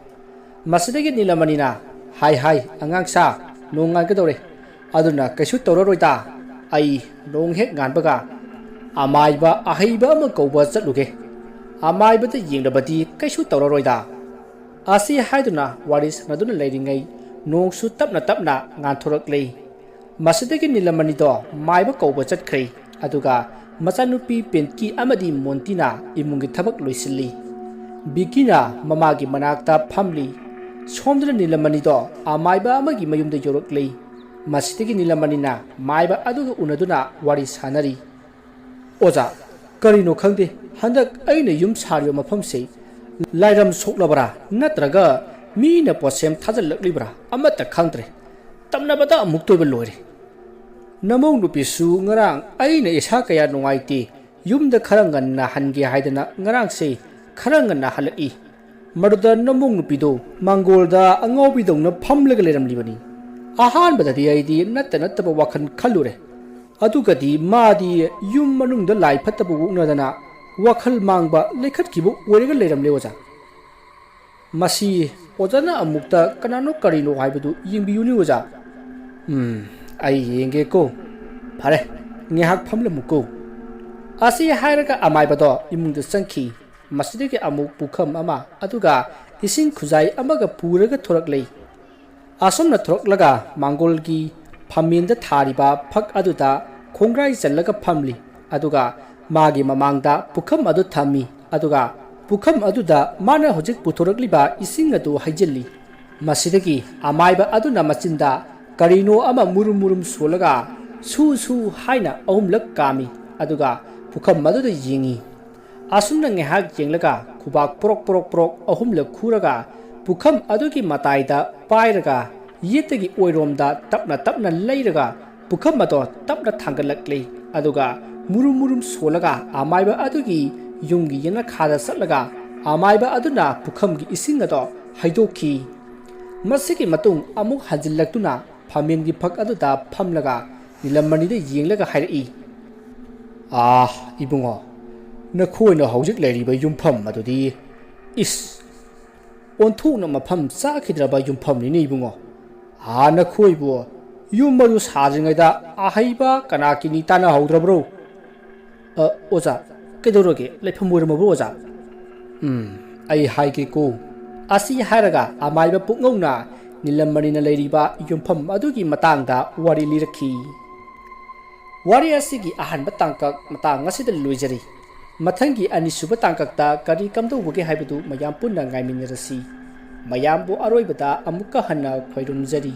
ꯃꯁꯤꯗꯒꯤ ꯅꯤꯂꯃꯅꯤꯅ, "ꯍꯥꯏ ꯍꯥꯏ, ꯑꯉꯥꯡ ꯁꯥ, ꯅꯣꯡ ꯉꯥꯟꯒꯗꯧꯔꯦ꯫ ꯑꯗꯨꯅ ꯀꯩꯁꯨ ꯇꯧꯔꯔꯣꯏꯗ꯫ ꯑꯩ ꯅꯣꯡ ꯍꯦꯛ ꯉꯥꯟꯕꯒ ꯑꯃꯥꯏꯕ ꯑꯍꯩꯕ ꯑꯃ ꯀꯧꯕ ꯆꯠꯂꯨꯒꯦ꯫ ꯑꯃꯥꯏꯕꯗ ꯌꯦꯡꯂꯕꯗꯤ ꯀꯩꯁꯨ ꯇꯧꯔꯔꯣꯏꯗ" ꯑꯁꯤ ꯍꯥꯏꯗꯨꯅ ꯋꯥꯔꯤ ꯁꯥꯟꯅꯗꯨꯅ ꯂꯩꯔꯤꯉꯩ ꯅꯣꯡꯁꯨ ꯇꯞꯅ ꯇꯞꯅ ꯉꯥꯟꯊꯣꯔꯛꯂꯦ꯫ ꯃꯁꯤꯗꯒꯤ ꯅꯤꯂꯃꯅꯤꯗꯣ ꯃꯥꯏꯕ ꯀꯧꯕ ꯆꯠꯈ꯭ꯔꯦ꯫ ꯑꯗꯨꯒ ꯃꯆꯥꯅꯨꯄꯤ ꯄꯤꯟꯀꯤ ꯑꯃꯗꯤ ꯃꯣꯟꯇꯤꯅ ꯏꯃꯨꯡꯒꯤ ꯊꯕꯛ ꯂꯣꯏꯁꯤꯜꯂꯤ꯫ ꯕꯤꯀꯤꯅ ꯃꯃꯥꯒꯤ ꯃꯅꯥꯛꯇ ꯐꯝꯂꯤ꯫ ꯁꯣꯝꯗꯅ ꯅꯤꯂꯃꯅꯤꯗꯣ ꯑꯃꯥꯏꯕ ꯑꯃꯒꯤ ꯃꯌꯨꯝꯗ ꯌꯧꯔꯛꯂꯤ꯫ ꯃꯁꯤꯗꯒꯤ ꯅꯤꯂꯃꯅꯤꯅ ꯃꯥꯏꯕ ꯑꯗꯨꯒ ꯎꯅꯗꯨꯅ ꯋꯥꯔꯤ ꯁꯥꯅꯔꯤ꯫ "ꯑꯣꯖꯥ, ꯀꯔꯤꯅꯣ ꯈꯪꯗꯦ, ꯍꯟꯗꯛ ꯑꯩꯅ ꯌꯨꯝ ꯁꯥꯔꯤꯕ ꯃꯐꯝꯁꯦ ꯂꯥꯏꯔꯝ ꯁꯣꯛꯂꯕ꯭ꯔꯥ ꯅꯠꯇ꯭ꯔꯒ ꯃꯤꯅ ꯄꯣꯠꯁꯦꯝ ꯊꯥꯖꯤꯜꯂꯛꯂꯤꯕ꯭ꯔꯥ ꯑꯃꯠꯇ ꯈꯪꯗ꯭ꯔꯦ꯫ ꯇꯝꯅꯕꯗ ꯑꯃꯨꯛꯇꯣꯏꯕ ꯂꯣꯏꯔꯦ꯫ ꯅꯃꯧ ꯅꯨꯄꯤꯁꯨ ꯉꯔꯥꯡ ꯑꯩꯅ ꯏꯁꯥ ꯀꯌꯥ ꯅꯨꯡꯉꯥꯏꯇꯦ, ꯌꯨꯝꯗ ꯈꯔ ꯉꯟꯅ ꯍꯟꯒꯦ ꯍꯥꯏꯗꯅ ꯉꯔꯥꯡꯁꯦ ꯈꯔ ꯉꯟꯅ ꯍꯜꯂꯛꯏ꯫ ꯃꯗꯨꯗ ꯅꯃꯧ ꯅꯨꯄꯤꯗꯨ ꯃꯥꯡꯒꯣꯜꯗ ꯑꯉꯥꯎꯕꯤꯗꯧꯅ ꯐꯝꯂꯒ ꯂꯩꯔꯝꯂꯤꯕꯅꯤ꯫ ꯑꯍꯥꯟꯕꯗꯗꯤ ꯑꯩꯗꯤ ꯅꯠꯇ ꯅꯠꯇꯕ ꯋꯥꯈꯜ ꯈꯜꯂꯨꯔꯦ꯫ ꯑꯗꯨꯒꯗꯤ ꯃꯥꯗꯤ ꯌꯨꯝ ꯃꯅꯨꯡꯗ ꯂꯥꯏ ꯐꯠꯇꯕ ꯑꯣꯛꯅꯗꯅ ꯋꯥꯈꯜ ꯃꯥꯡꯕ ꯂꯩꯈꯠꯈꯤꯕ ꯑꯣꯏꯔꯒ ꯂꯩꯔꯝꯂꯦ ꯑꯣꯖꯥ꯫ ꯃꯁꯤ ꯑꯣꯖꯥꯅ ꯑꯃꯨꯛꯇ ꯀꯅꯥꯅꯣ ꯀꯔꯤꯅꯣ ꯍꯥꯏꯕꯗꯨ ꯌꯦꯡꯕꯤꯌꯨꯅꯦ ꯑꯣꯖꯥ꯫" "ꯎꯝ, ꯑꯩ ꯌꯦꯡꯒꯦꯀꯣ꯫ ꯐꯔꯦ, ꯉꯥꯏꯍꯥꯛ ꯐꯝꯂꯝꯃꯨꯀꯣ꯫" ꯑꯁꯤ ꯍꯥꯏꯔꯒ ꯑꯃꯥꯏꯕꯗꯣ ꯏꯃꯨꯡꯗ ꯆꯪꯈꯤ꯫ ꯃꯁꯤꯗꯒꯤ ꯑꯃꯨꯛ ꯄꯨꯈꯝ ꯑꯃ, ꯑꯗꯨꯒ ꯏꯁꯤꯡ ꯈꯨꯖꯥꯏ ꯑꯃꯒ ꯄꯨꯔꯒ ꯊꯣꯔꯛꯂꯦ꯫ ꯑꯁꯨꯝꯅ ꯊꯣꯔꯛꯂꯒ ꯃꯥꯡꯒꯣꯜꯒꯤ ꯐꯝꯃꯦꯟꯗ ꯊꯥꯔꯤꯕ ꯐꯛ ꯑꯗꯨꯗ ꯈꯣꯡꯒ꯭ꯔꯥꯏ ꯆꯜꯂꯒ ꯐꯝꯂꯤ꯫ ꯑꯗꯨꯒ ꯃꯥꯒꯤ ꯃꯃꯥꯡꯗ ꯄꯨꯈꯝ ꯑꯗꯨ ꯊꯝꯃꯤ꯫ ꯑꯗꯨꯒ ꯄꯨꯈꯝ ꯑꯗꯨꯗ ꯃꯥꯅ ꯍꯧꯖꯤꯛ ꯄꯨꯊꯣꯔꯛꯂꯤꯕ ꯏꯁꯤꯡ ꯑꯗꯨ ꯍꯩꯖꯤꯜꯂꯤ꯫ ꯃꯁꯤꯗꯒꯤ ꯑꯃꯥꯏꯕ ꯑꯗꯨꯅ ꯃꯆꯤꯟꯗ ꯀꯔꯤꯅꯣ ꯑꯃ ꯃꯨꯔꯨꯝ ꯃꯨꯔꯨꯝ ꯁꯣꯜꯂꯒ "ꯁꯨ ꯁꯨ" ꯍꯥꯏꯅ ꯑꯍꯨꯝꯂꯛ ꯀꯥꯝꯃꯤ꯫ ꯑꯗꯨꯒ ꯄꯨꯈꯝ ꯑꯗꯨꯗ ꯌꯦꯡꯉꯤ꯫ ꯑꯁꯨꯝꯅ ꯉꯥꯏꯍꯥꯛ ꯌꯦꯡꯂꯒ ꯈꯨꯕꯥꯛ ꯄ꯭ꯔꯣꯛ ꯄ꯭ꯔꯣꯛ ꯄ꯭ꯔꯣꯛ ꯑꯍꯨꯝꯂꯛ ꯈꯨꯔꯒ ꯄꯨꯈꯝ ꯑꯗꯨꯒꯤ ꯃꯇꯥꯏꯗ ꯄꯥꯏꯔꯒ ꯌꯦꯠꯇꯒꯤ ꯑꯣꯏꯔꯣꯝꯗ ꯇꯞꯅ ꯇꯞꯅ ꯂꯩꯔꯒ ꯄꯨꯈꯝ ꯑꯗꯣ ꯇꯞꯅ ꯊꯥꯡꯒꯠꯂꯛꯂꯦ꯫ ꯑꯗꯨꯒ ꯃꯨꯔꯨꯝ ꯃꯨꯔꯨꯝ ꯁꯣꯜꯂꯒ ꯑꯃꯥꯏꯕ ꯑꯗꯨꯒꯤ ꯌꯨꯝꯒꯤ ꯌꯦꯅꯈꯥꯗ ꯆꯠꯂꯒ ꯑꯃꯥꯏꯕ ꯑꯗꯨꯅ ꯄꯨꯈꯝꯒꯤ ꯏꯁꯤꯡ ꯑꯗꯣ ꯍꯩꯗꯣꯛꯈꯤ꯫ ꯃꯁꯤꯒꯤ ꯃꯇꯨꯡ ꯑꯃꯨꯛ ꯍꯟꯖꯤꯜꯂꯛꯇꯨꯅ ꯐꯝꯃꯦꯟꯒꯤ ꯐꯛ ꯑꯗꯨꯗ ꯐꯝꯂꯒ ꯅꯤꯂꯝꯃꯅꯤꯗ ꯌꯦꯡꯂꯒ ꯍꯥꯏꯔꯛꯏ, "ꯑꯥ, ꯏꯕꯨꯡꯉꯣ, ꯅꯈꯣꯏꯅ ꯍꯧꯖꯤꯛ ꯂꯩꯔꯤꯕ ꯌꯨꯝꯐꯝ ꯑꯗꯨꯗꯤ, ꯏꯁ, ꯑꯣꯟꯊꯣꯛꯅ ꯃꯐꯝ ꯆꯥꯈꯤꯗ꯭ꯔꯕ ꯌꯨꯝꯐꯝꯅꯤꯅꯦ ꯏꯕꯨꯡꯉꯣ꯫ ꯑꯥ, ꯅꯈꯣꯏꯕꯨ ꯌꯨꯝ ꯑꯗꯨ ꯁꯥꯗ꯭ꯔꯤꯉꯩꯗ ꯑꯍꯩꯕ ꯀꯅꯥꯀꯤꯅꯤ ꯇꯥꯟꯅꯍꯧꯗ꯭ꯔꯕ꯭ꯔꯣ?" "ꯑ, ꯑꯣꯖꯥ, ꯀꯩꯗꯧꯔꯒꯦ? ꯂꯩꯐꯝ ꯑꯣꯏꯔꯝꯃꯕ꯭ꯔꯣ, ꯑꯣꯖꯥ?" "ꯎꯝ, ꯑꯩ ꯍꯥꯏꯒꯦꯀꯣ꯫" ꯑꯁꯤ ꯍꯥꯏꯔꯒ ꯑꯃꯥꯏꯕ ꯄꯨꯛꯉꯧꯅ ꯅꯤꯂꯝꯃꯅꯤꯅ ꯂꯩꯔꯤꯕ ꯌꯨꯝꯐꯝ ꯑꯗꯨꯒꯤ ꯃꯇꯥꯡꯗ ꯋꯥꯔꯤ ꯂꯤꯔꯛꯈꯤ꯫ ꯋꯥꯔꯤ ꯑꯁꯤꯒꯤ ꯑꯍꯥꯟꯕ ꯇꯥꯡꯀꯛ ꯃꯇꯥꯡ ꯑꯁꯤꯗ ꯂꯣꯏꯖꯔꯤ꯫ ꯃꯊꯪꯒꯤ ꯑꯅꯤꯁꯨꯕ ꯇꯥꯡꯀꯛꯇ ꯀꯔꯤ ꯀꯝꯗꯧꯕꯒꯦ ꯍꯥꯏꯕꯗꯨ ꯃꯌꯥꯝ ꯄꯨꯟꯅ ꯉꯥꯏꯃꯤꯟꯅꯔꯁꯤ꯫ ꯃꯌꯥꯝꯕꯨ ꯑꯔꯣꯏꯕꯗ ꯑꯃꯨꯛꯀ ꯍꯟꯅ ꯈꯣꯏꯔꯨꯝꯖꯔꯤ꯫